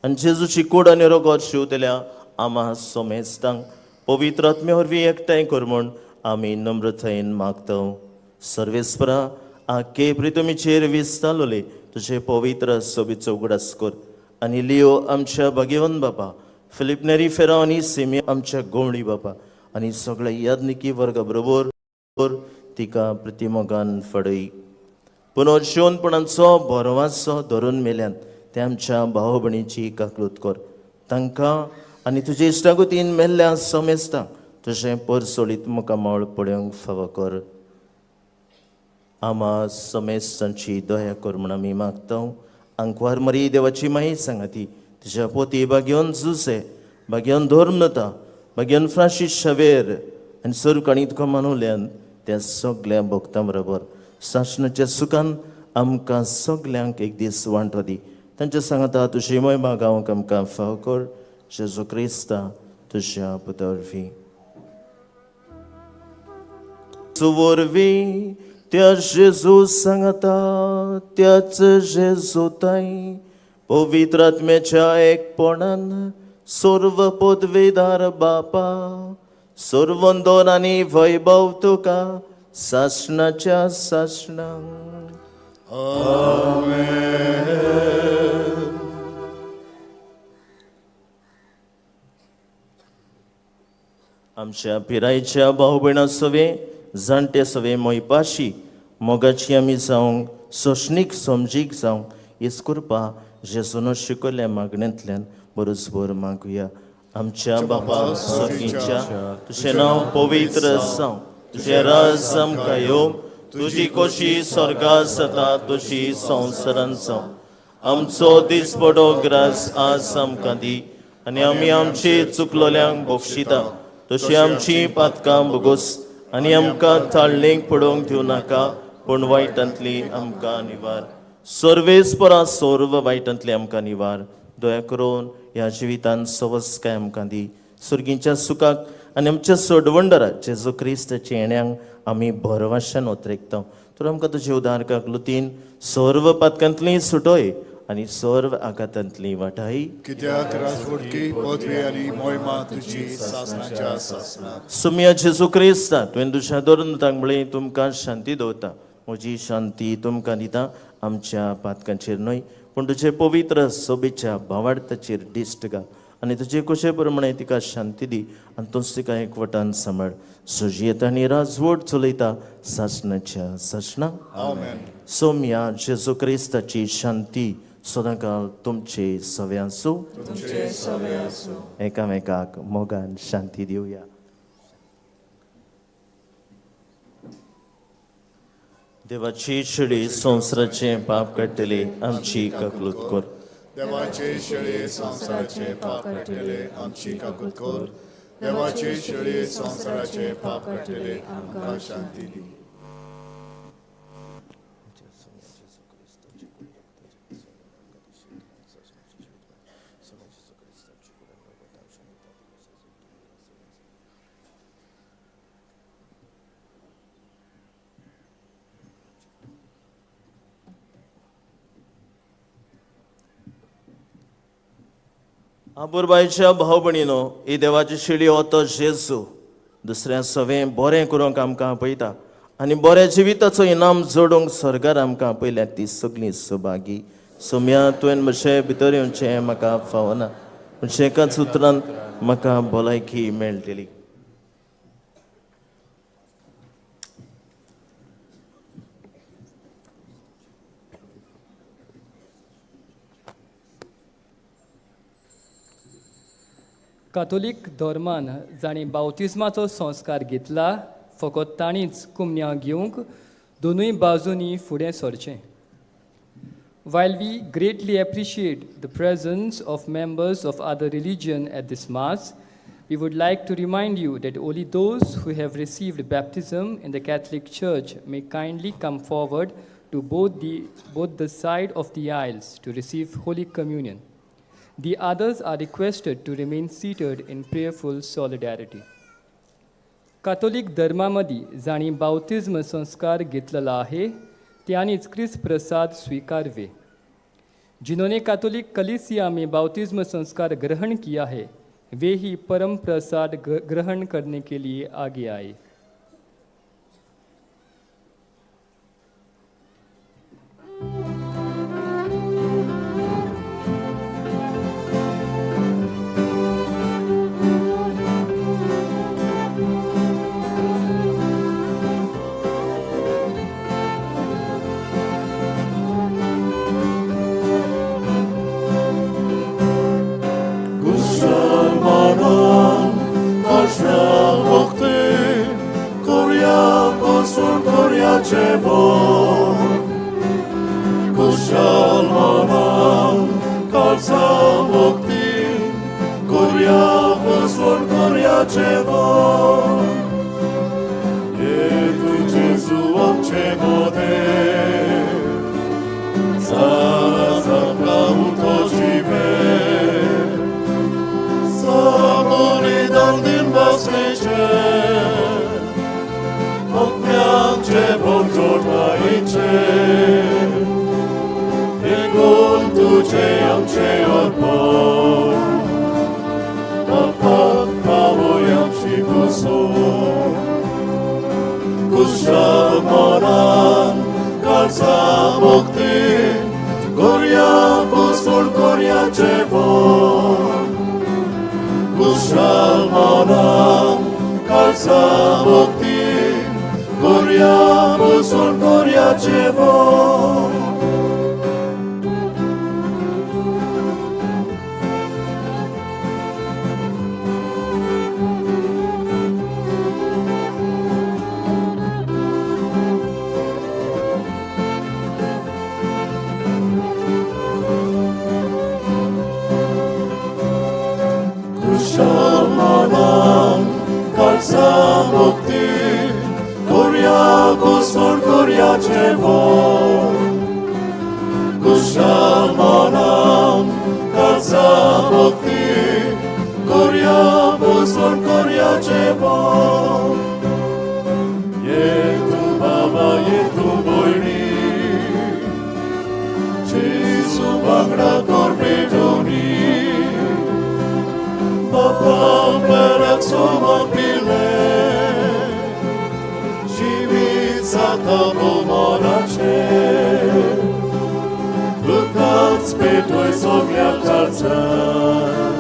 आनी जेजूची कूड आनी रगत शिंवतल्या आमा सोमेस्तांक पवित्र आत्म्या वरवीं एकठांय कर म्हूण आमी नम्रतायेन मागता. सर्वेस्परा, आखे प्रितमीचेर विस्तालोले तुजे पवित्र सोबीचो उगडास कर आनी लियो आमच्या भाग्यवंत बापा, फिलीप नेरी फेराव आनी सिमी आमच्या गोवणी बापा आनी सगळ्या याज्ञिकी वर्गा बरोबर तिका प्रतिमोगान फडय. पुनर्जिवनपणाचो भरवासो धरून मेल्यान ते आमच्या भाव भयणीची काकलूत कर. तांकां आनी तुजे इश्टागतीन मेल्ल्या समेस्तांक तुजें परसोळीत मुखामळ पळोवंक फावो कर. आमा समेस्तांची दया कर म्हूण आमी मागता. आंकवार मरी देवाची माई सांगाती तुज्या पोती बागेवन जुसे, बागेवन धर्मता, बागेवन फ्रांसीस शावेर आनी सरकाणी तुका मानवल्यान त्या सगल्या भक्तां बरोबर सासणाच्या सुखान आमकां सगल्यांक एक दीस वांटो दी. तांच्या सांगाता तुजी मोहिमा गावंक आमकां फाव कर. जेजू क्रिस्ता तुज्या पुतरवी वरवीं त्या जेजू सांगाता त्याच जेजू ताई पवित्र आत्म्याच्या एकपणान सर्व पदवेदार बापा सर्वंदन आनी वैभव तुका सासणाच्या सासणां. आमच्या पिरायेच्या भाव भयणां सवे जाणटे सवे मोयपाशी मोगाची आमी जावंक सोंसणीक समजीक जावंक हीच कृपा जेजून शिकयल्ल्या मागण्यांतल्यान बरोच भर मागुया. आमच्या बापा सर्गीच्या, तुजें नांव पवित्र जावं, तुजें राज आमकां येवं, तुजी खोशी स्वर्गात जाता तशी संवसारांत जावं. आमचो दिसपडो ग्रास आज आमकां दी आनी आमी आमची चुकलोल्यांक बक्षिता तशी आमची पातकां भोगोस आनी आमकां ताळणेक पडोवंक दिवं नाका, पूण वायटांतली आमकां निवार. सर्वेस्परा सर्व वायटांतली आमकां निवार. दया करून ह्या जिवितान सवस्काय आमकां दी. सुर्गींच्या सुखाक आनी आमच्या सोडवंडरा जेजू क्रिस्ताच्या येण्यांक आमी भरवशान ओतरेकता. तर आमकां तुजे उदारकाक लुतीन सर्व पातकांतली सुटोय आनी सर्व आघातांतली वाटाय. कित्याक राजवटकी पदवी आनी मोहिमा तुजी सासणाच्या सासणाक. सुमिया जेजू क्रिस्ता, तुवें तुज्या धरून म्हळें तुमकां शांती दवरता, म्हजी शांती तुमकां दिता. आमच्या पातकांचेर न्हय पूण तुजे पवित्र सोबेच्या भावार्थाचेर दिश्ट घाल आनी तुजे कुशे प्रमाणे तिका शांती दी आनी तूंच तिका एकवटान सांबाळ. सुजयेत आनी राजवट चलयता सासणाच्या सासणां. आमेन. सोम्या जेजू क्रिस्ताची शांती सदांकाल तुमचे सवे आसूं. एकामेकाक मोगान शांती दिवया. देवाची शेळी संवसाराचें पाप काडटली, आमची काकलूत कर. देवाचे शेळये संवसाराचे पाप काडटले, आमची काकूत कर. देवाचे शेळये संवसाराचे पाप काडटले, आमकां शांती दी. आबुरबायच्या भाव भयणीनो, ही देवाची शेळी हो तो जेजू दुसऱ्या सवें बरें करूंक आमकां आपयता आनी बऱ्या जिविताचो इनाम जोडूंक स्वर्गार आमकां आपयल्या ती सगळीं सभागी. सोम्या, तुवें म्हजे भितर येवचें म्हाका फावना, पूण एकाच उतरान म्हाका भलायकी मेळटली. कातोलीक धर्मान जांणी बावतिज्माचो संस्कार घेतला फकत तांणीच कुमन्या घेवंक दोनूय बाजूंनी फुडें सरचें. While we greatly appreciate the presence of members of other religion at this Mass, we would like to remind you that only those who have received baptism in the Catholic Church may kindly come forward to both the side of the aisles to receive Holy Communion. The others are requested to remain seated in prayerful solidarity. कातोलीक धर्मामदीं जांणी बावतिज्म संस्कार घेतलेलो आहे त्यांनीच क्रिस्त प्रसाद स्वीकारवे. जिन्होंने Catholic कलीसिया में बाप्तिज्म संस्कार ग्रहण किया है, वे ही परम प्रसाद ग्रहण करने के लिए आगे आए. जेवण कुशल मनान काळजा मुक्ती कोर्या बसवण कोर्या जेवण ये तू जेजू आमचे मोदे Sa utočive, Samoli dan din vasneće, Oknjanče bonžornajiće, Egon tuče jamče otpor, Papat pavo jamči kusor. Kushal moran, kalsa mukti, Gorja posol gorja čevon. Kushal moran, kalsa mukti, Gorja posol gorja čevon. Kushal monan, kalsa mukti, Gorja posol gorja čevon. Kushal monan, kalsa mukti, Gorja posol gorja čevon. Je tu baba, je tu bojni, Jesu वांगडा कर पेटोनी, बापा पेराक सोमा पिले, जिवीत जाता भोवमनाचें, तुकाच पेटोय सगल्या काळजान,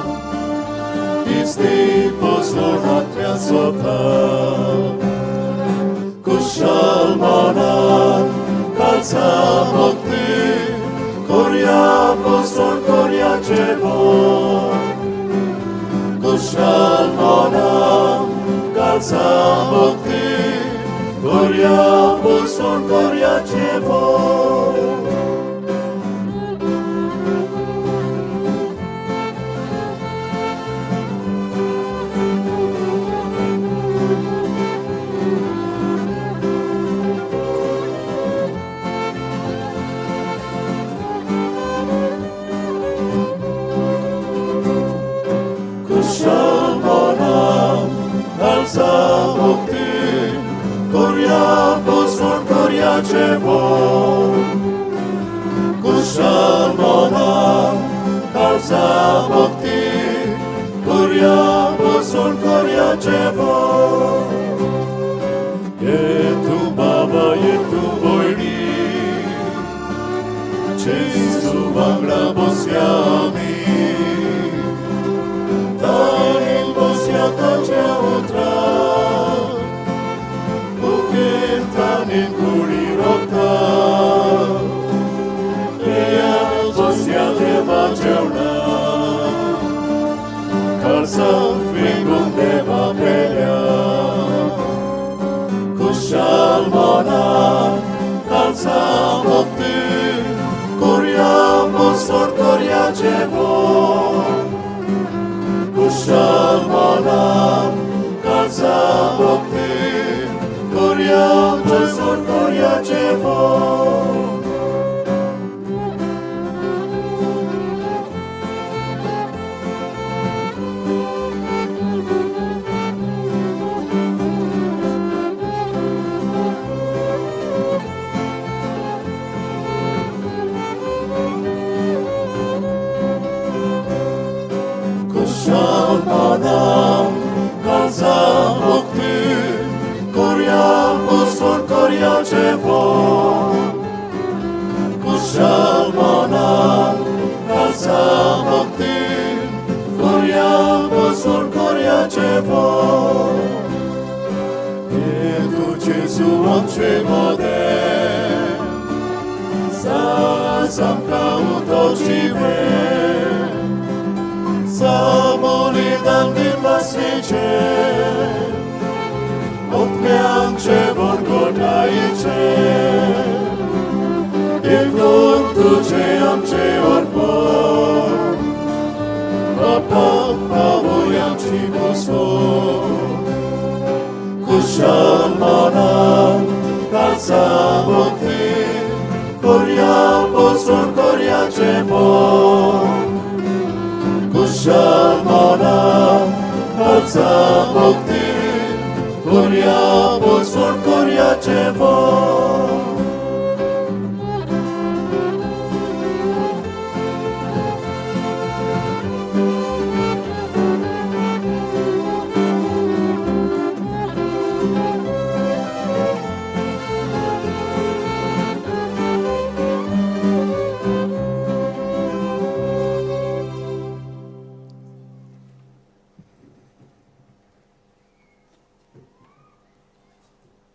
इस्ती पोसवण आत्म्या स्वता. कुशल मनान काळजा मुक्ती, कोर्या पोसवण कोर्या जेवण. Kushal monan, kalsa mukti, Gorja posol gorja čevon. Kushal monan, kalsa mukti, Gorja posol gorja čevon. Kushal monan, kalsa mukti, Gorja posol gorja čevon. Je tu baba, je tu bojni, Jesu वांगडा बसया आमी, ताणीं बसया ताच्या उतरां, बुकेन ताणीं कुडी रोखता, येया बसया देवा जेवणाक, काळजाक विंगून देवा पेल्या. Kushal monan, kalsa mukti, Gorja posol gorja čevon. Kushal monan, kalsa mukti, Gorja posol gorja čevon. Kushal monan, kalsa mukti, Gorja posol gorja čevon. Kushal monan, kalsa mukti, Gorja posol gorja čevon. Je tu Jesu आमचे मोदे, Sa utočive, Samoli dan din vasniče, Otmianče von घटायेचें देखून तुजें आमचें अर्पण बापा पावय आमची बसवण कुशाल मनान काळजा भक्तीन करया बसवण करया जेवण कुशाल मनान काळजा भक्तीन करया बसवण करया जेवण.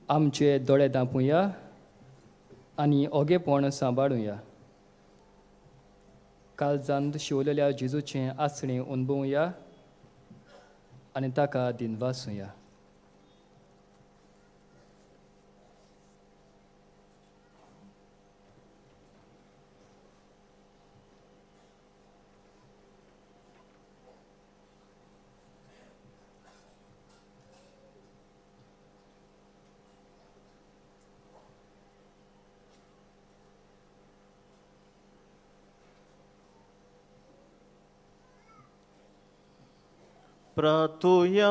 आमचे दोळे दांपुया आनी ओगेपण सांबाळुया. काळजांत शिवलेल्या जेजूचें आसणें अणभवया आनी ताका दिनवासुया. प्रार्थुया.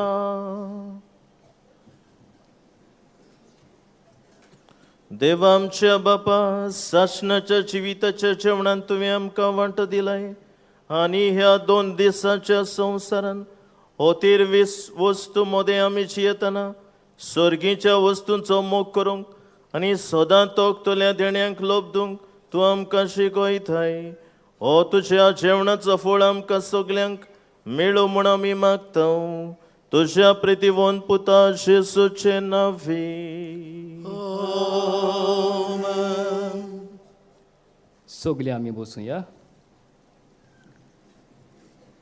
देवा आमच्या बापा, सासणाच्या जिविताच्या जेवणान तुवें आमकां वांटो दिलाय आनी ह्या 2 दिसांच्या संवसारान होतीर वीस वस्तू मदें आमी जियेतना सर्गीच्या वस्तूंचो मोग करूंक आनी सदां तोखतल्या देण्यांक लोबदूंक तूं आमकां शिकयताय. हो तुज्या जेवणाचो फळ आमकां सगल्यांक मेळो म्हूण आमी मागता तुज्या प्रितीवंत पुता जेजूचे नांवी. सगळे आमी बसुया.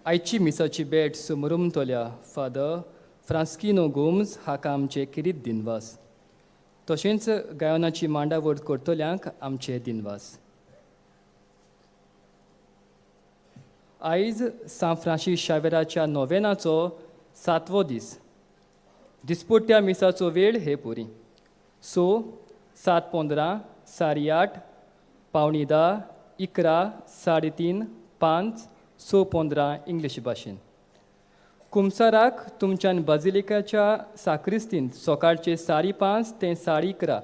आयची मिसाची भेट समरुमतल्या फादर फ्रांस्किनो गोम्स हाका आमचे किरीत दिनवास, तशेंच गायनाची मांडावळ करतल्यांक आमचे दिनवास. आयज सांत फ्रांसीस शावेराच्या नोवेनाचो 7वो दीस. दिसपट्ट्या मिसाचो वेळ हे पुरी 6, 7:15, 8:30, 9:45, 11, 3:30, 5, 6:15 इंग्लीश भाशेन. कुमसाराक तुमच्यान बाजिलिकाच्या साक्रिस्तींत सकाळचे 5:30 ते 11:30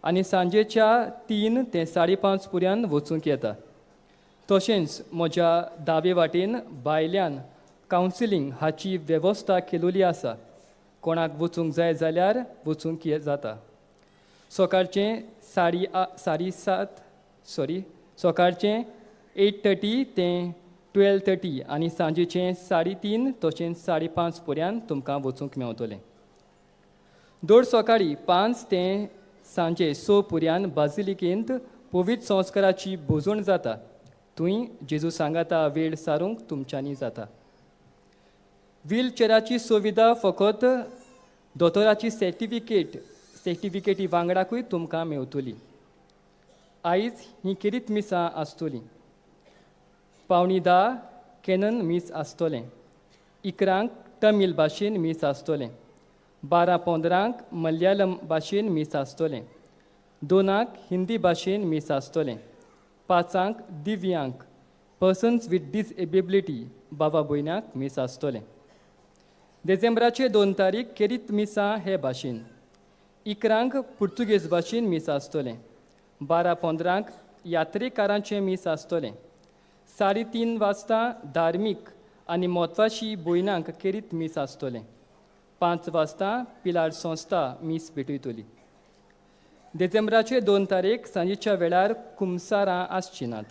आनी सांजेच्या 3 ते 5:30 पुऱ्यान वचूंक येता. तशेंच म्हज्या दावे वाटेन भायल्यान कावन्सिलींग हाची वेवस्था केलेली आसा. कोणाक वचूंक जाय जाल्यार वचूंक जाता. सकाळचें 7:30 सकाळचें 8:30 ते 12:30 आनी सांजेचें 3:30 तशेंच 5:30 पर्यंत तुमकां वचूंक मेवतलें. दर सकाळीं 5 ते सांजे 6 पर्यंत बाजिलिकेंत पवित्र संस्काराची भोजण जाता. थंय जेजू सांगाता वेळ सारूंक तुमच्यांनी जाता. व्हीलचेराची सुविधा फकत दोतोराची सर्टिफिकेटी वांगडाकूय तुमकां मेवतली. आयज ही खेरीत मिसां आसतली. 9:45 कॅनन मीस आसतलें. 11 तमीळ भाशेन मीस आसतलें. 12:15 मलयाळम भाशेन मीस आसतलें. 2 हिंदी भाशेन मीस आसतलें. 5 दिव्यांग पर्सन्स विथ डिसेबिलिटी बाबा भयणाक मीस आसतलें. डिसेंबराचे 2 तारीख खेरीत मिसां हे भाशेन. 11 पुर्तुगेज भाशेन मीस आसतलें. 12:15 यात्रेकारांचें मीस आसतलें. 3:30 वाजता धार्मीक आनी म्हत्वाची भयणांक खेरीत मीस आसतलें. 5 वाजता पिलार संस्था मीस भेटयतली. डिसेंबराचे 2 तारीख सांजेच्या वेळार कुमसारां आसचीं नात.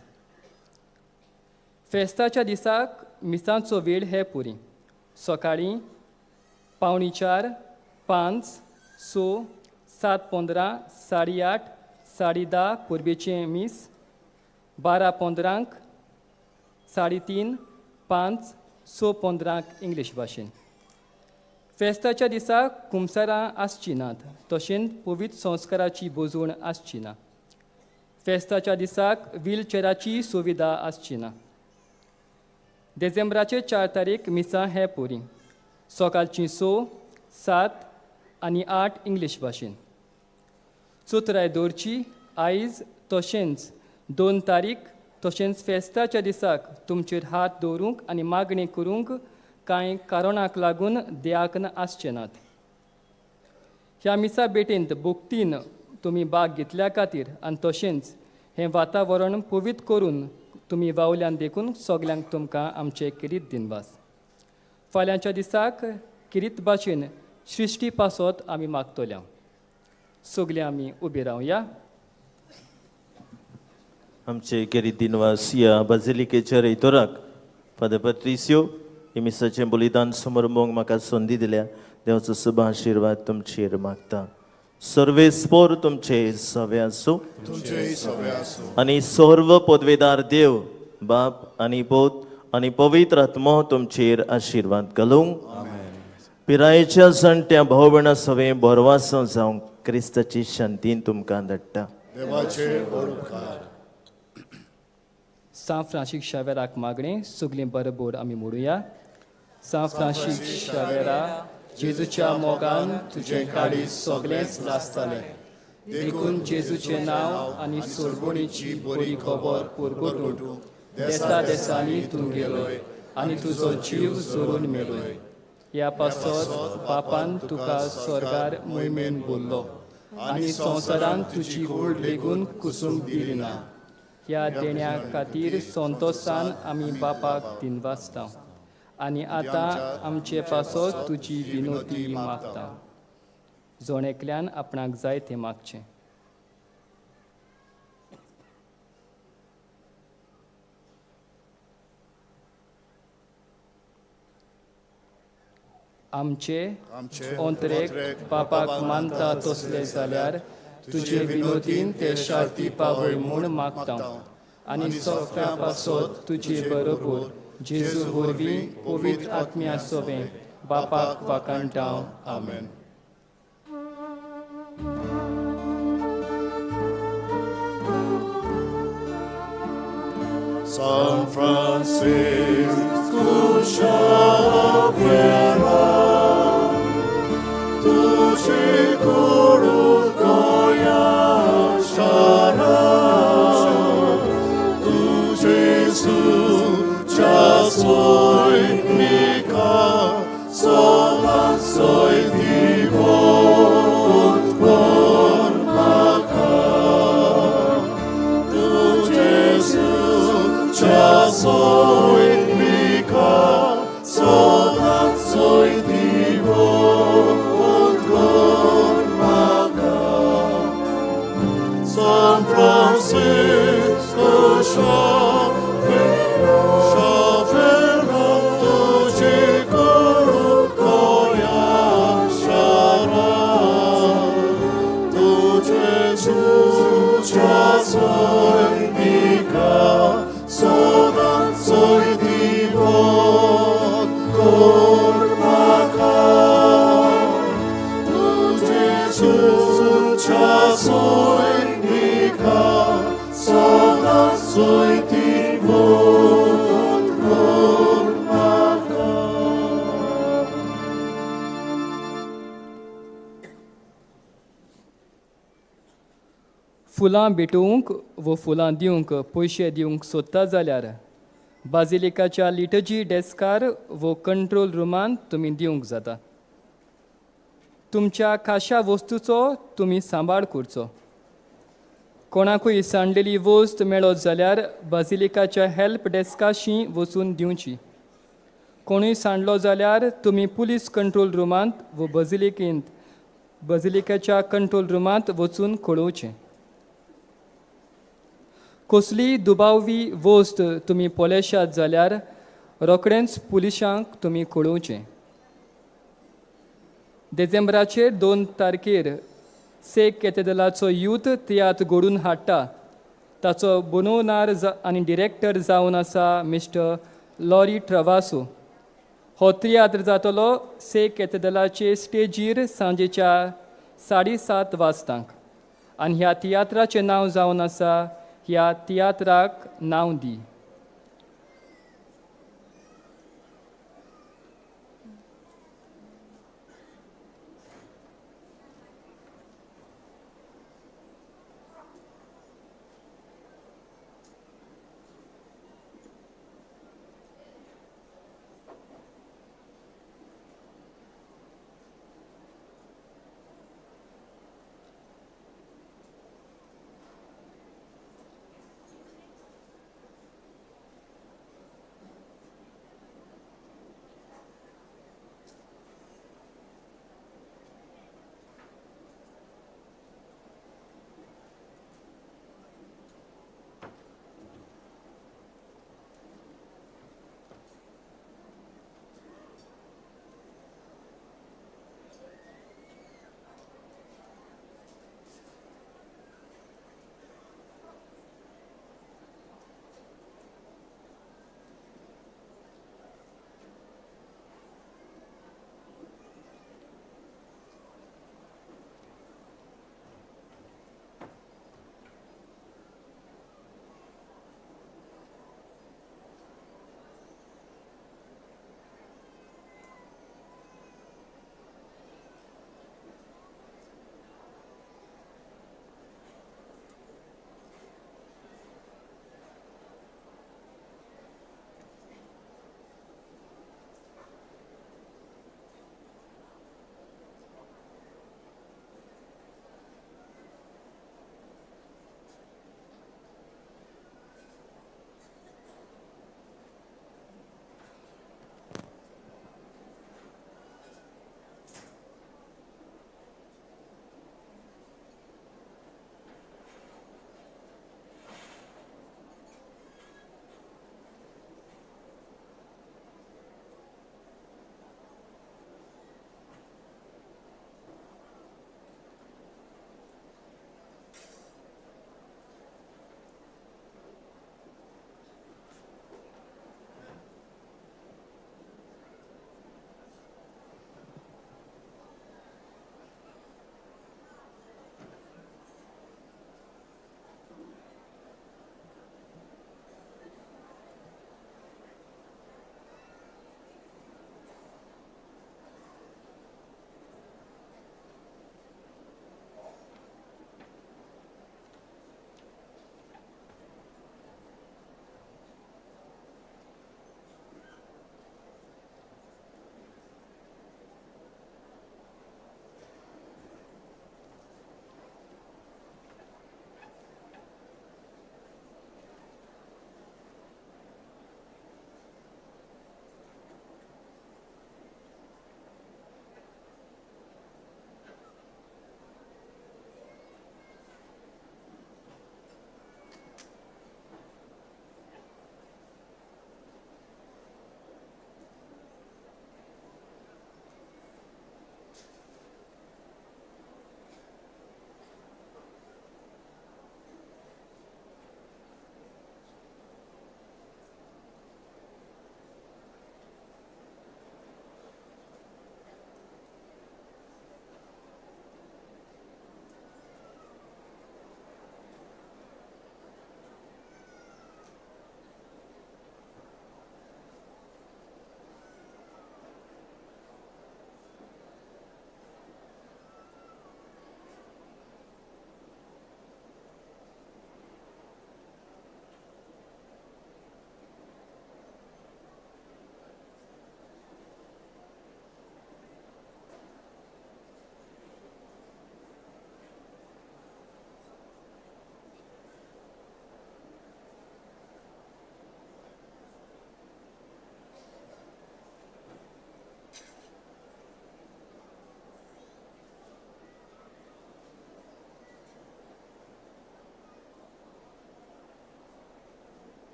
फेस्ताच्या दिसाक मिसांचो वेळ हे पुरी सकाळीं 3:45, 5, 6, 7:15, 8:30, 10:30 परबेचें मीस, 12:15, 3:30, 5, 6:15 इंग्लीश भाशेन. फेस्ताच्या दिसा कुमसारां आसचीं नात, तशेंच पवित्र संस्काराची बोजवण आसची ना. फेस्ताच्या दिसाक व्हीलचेराची सुविधा आसची ना. देझेंब्राचे 4 तारीख मिसां हे पोरी सकाळचीं 6, 7 आनी 8 इंग्लीश भाशेन. चोत्राय दवरची आयज तशेंच 2 तारीख तशेंच फेस्ताच्या दिसाक तुमचेर हात दवरूंक आनी मागणी करूंक कांय कारणाक लागून देयाकन आसचे नात. ह्या मिसा भेटेंत भक्तीन तुमी भाग घेतल्या खातीर आनी तशेंच हें वातावरण पवित्र करून तुमी वावल्यान देखून सगल्यांक तुमकां आमचे किरीत दिनवास. फाल्यांच्या दिसाक किरीत भाशेन सृश्टी पासत आमी मागतल्या. सगळे आमी उबी रावया. आमचे केरीत दिनवास ह्या बाजिलिकेच्या रेतोराक फादर पत्रिस्यो हे मिसाचें बलिदान समरंभोंक म्हाका संदी दिल्या. देवाचो शुभ आशिर्वाद तुमचेर मागता. सर्वेस्पोर तुमचे सवे आसूं तुमचेय सवे आसूं. आनी सर्व पदवेदार देव बाप आनी पोत आनी पवित्र आत्मो तुमचेर आशिर्वाद घालूंक. पिरायेच्या जाणट्या भाव भयणां सवे बरवासो जावंक क्रिस्ताची शांतीन तुमकां धाडटा. देवाचेर व्हड उपकार. सांत फ्रांसीस शावेराक मागणें सगळीं बरोबर आमी म्हणुया. सांत फ्रांसीस शावेरा, जेजूच्या मोगान तुजें काळीज सगळेंच लासतालें, देखून जेजूचें नांव आनी सोडवणीची बरी खबर परगटूंक देसा देसांनी तूं गेलोय आनी तुजो जीव जोडून मेलोय. ह्या पासत बापान तुका स्वर्गार मोहिमेन बोल्लो आनी संवसारान तुजी कूड लेगून कुसूंक दिली ना. ह्या देण्या खातीर संतोसान आमी बापाक दिनवासता आनी आतां आमचे पासत तुजी विनोती मागता. जण एकल्यान आपणाक जाय तें मागचें. आमचे ओंतरेक बापाक मानता तसले जाल्यार तुजे विनोदीन ते शार्ती पावय म्हूण मागता आनी सगळ्या पासत तुजे बरोबर जेजू वरवीं पवित्र आत्म्या सोबें बापाक वाखाणटा. आमेन. San Francisco Xavier, तुझे गुरु गोया शारा, तुझे सुचा सोय निका, सोला सोय दिवोत कोर माका. तुझे सुचा सोय निका, सोला सोय दिवोत कोर माका. San Francisco Xavier, तुझे गुरु गोया शारा, तुझे सुचा सोय निका, सोदा सोय दिवोत कोर माका. तुझे सुचा सोय निका, सोदा सोय दिवोत कोर माका. फुलां भेटोवंक वो फुलां दिवंक पयशे दिवंक सोदता जाल्यार बाजिलिकाच्या लिटर्जी डेस्कार वो कंट्रोल रुमांत तुमी दिवंक जाता. तुमच्या खाशा वस्तूचो तुमी सांबाळ करचो. कोणाकूय सांडलेली वस्त मेळत जाल्यार बाजिलिकाच्या हेल्प डेस्काशी वचून दिवची. कोणूय सांडलो जाल्यार तुमी पुलीस कंट्रोल रुमांत वो बाजिलिकाच्या कंट्रोल रुमांत वचून कळोवचें. कसलीय दुबावी वस्त तुमी पळयशात जाल्यार रोखडेंच पुलिशांक तुमी कळोवचें. देझेंब्राचेर 2 तारखेर सेक कॅथेड्रलाचो यूथ तियात्र घडून हाडटा. ताचो बनवणार आनी डिरेक्टर जावन आसा मिस्टर लॉरी ट्रवासो. हो तियात्र जातलो से कॅथेड्रलाचे स्टेजीर सांजेच्या 7:30 वाजतांक आनी ह्या तियात्राचें नांव जावन आसा ह्या तियात्राक नांव दी.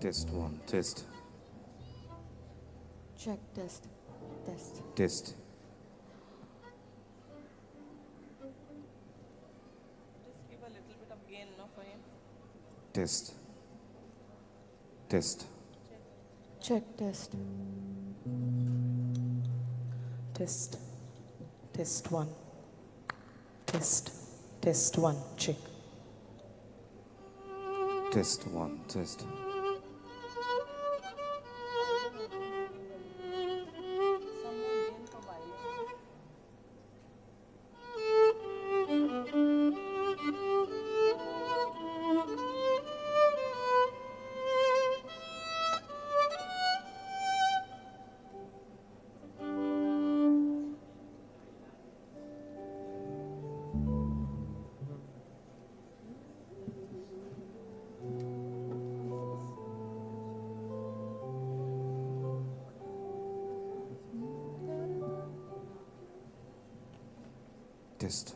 Test one, test. Check, test, test. Test. Just give a little bit of gain, no, for him. Test. Test. Check, test. Test. Test one. Test. Test one. Check. Test one, test. Test.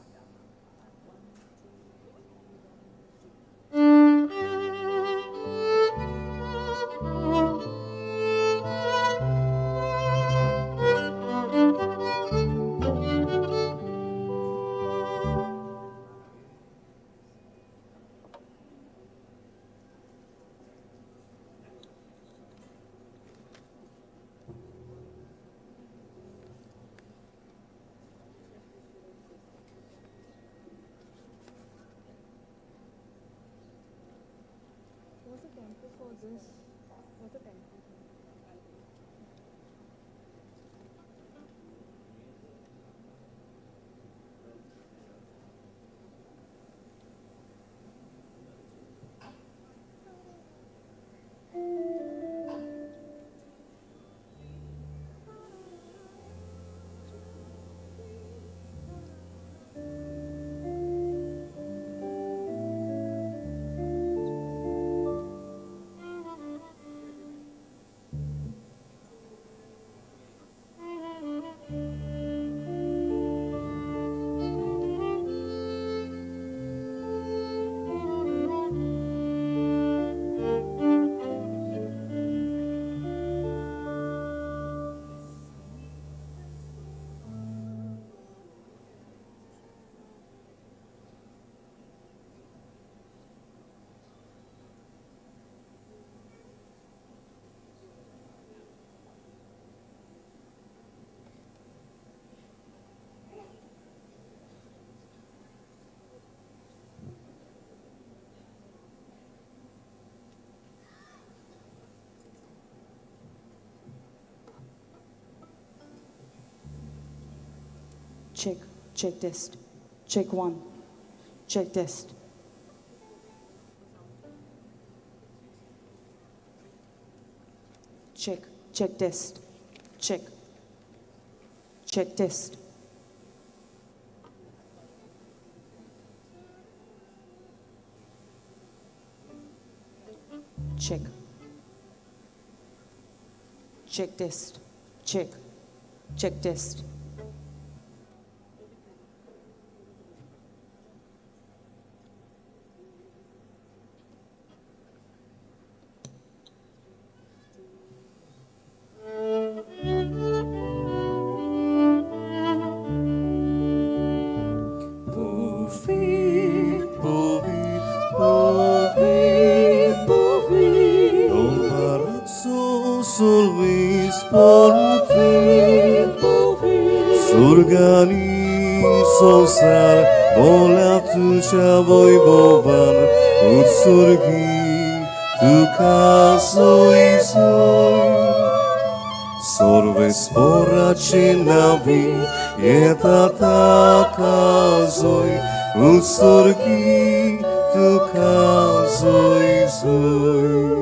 Tempo for this? What's the tempo? Check, check test. Check one. Check test. Check, check test. Check. Check test. Check. Check test. Check. Check test. सुर्गानी संवसार बोल्या तुज्या वैभवान उत्सर्गी तुका सोय सोय सर्वेस्पोराचे नावी येता ताका जोय उत्सर्गी तुका जोय जोय.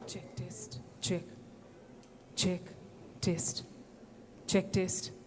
Check test. Check. Check test. Check test.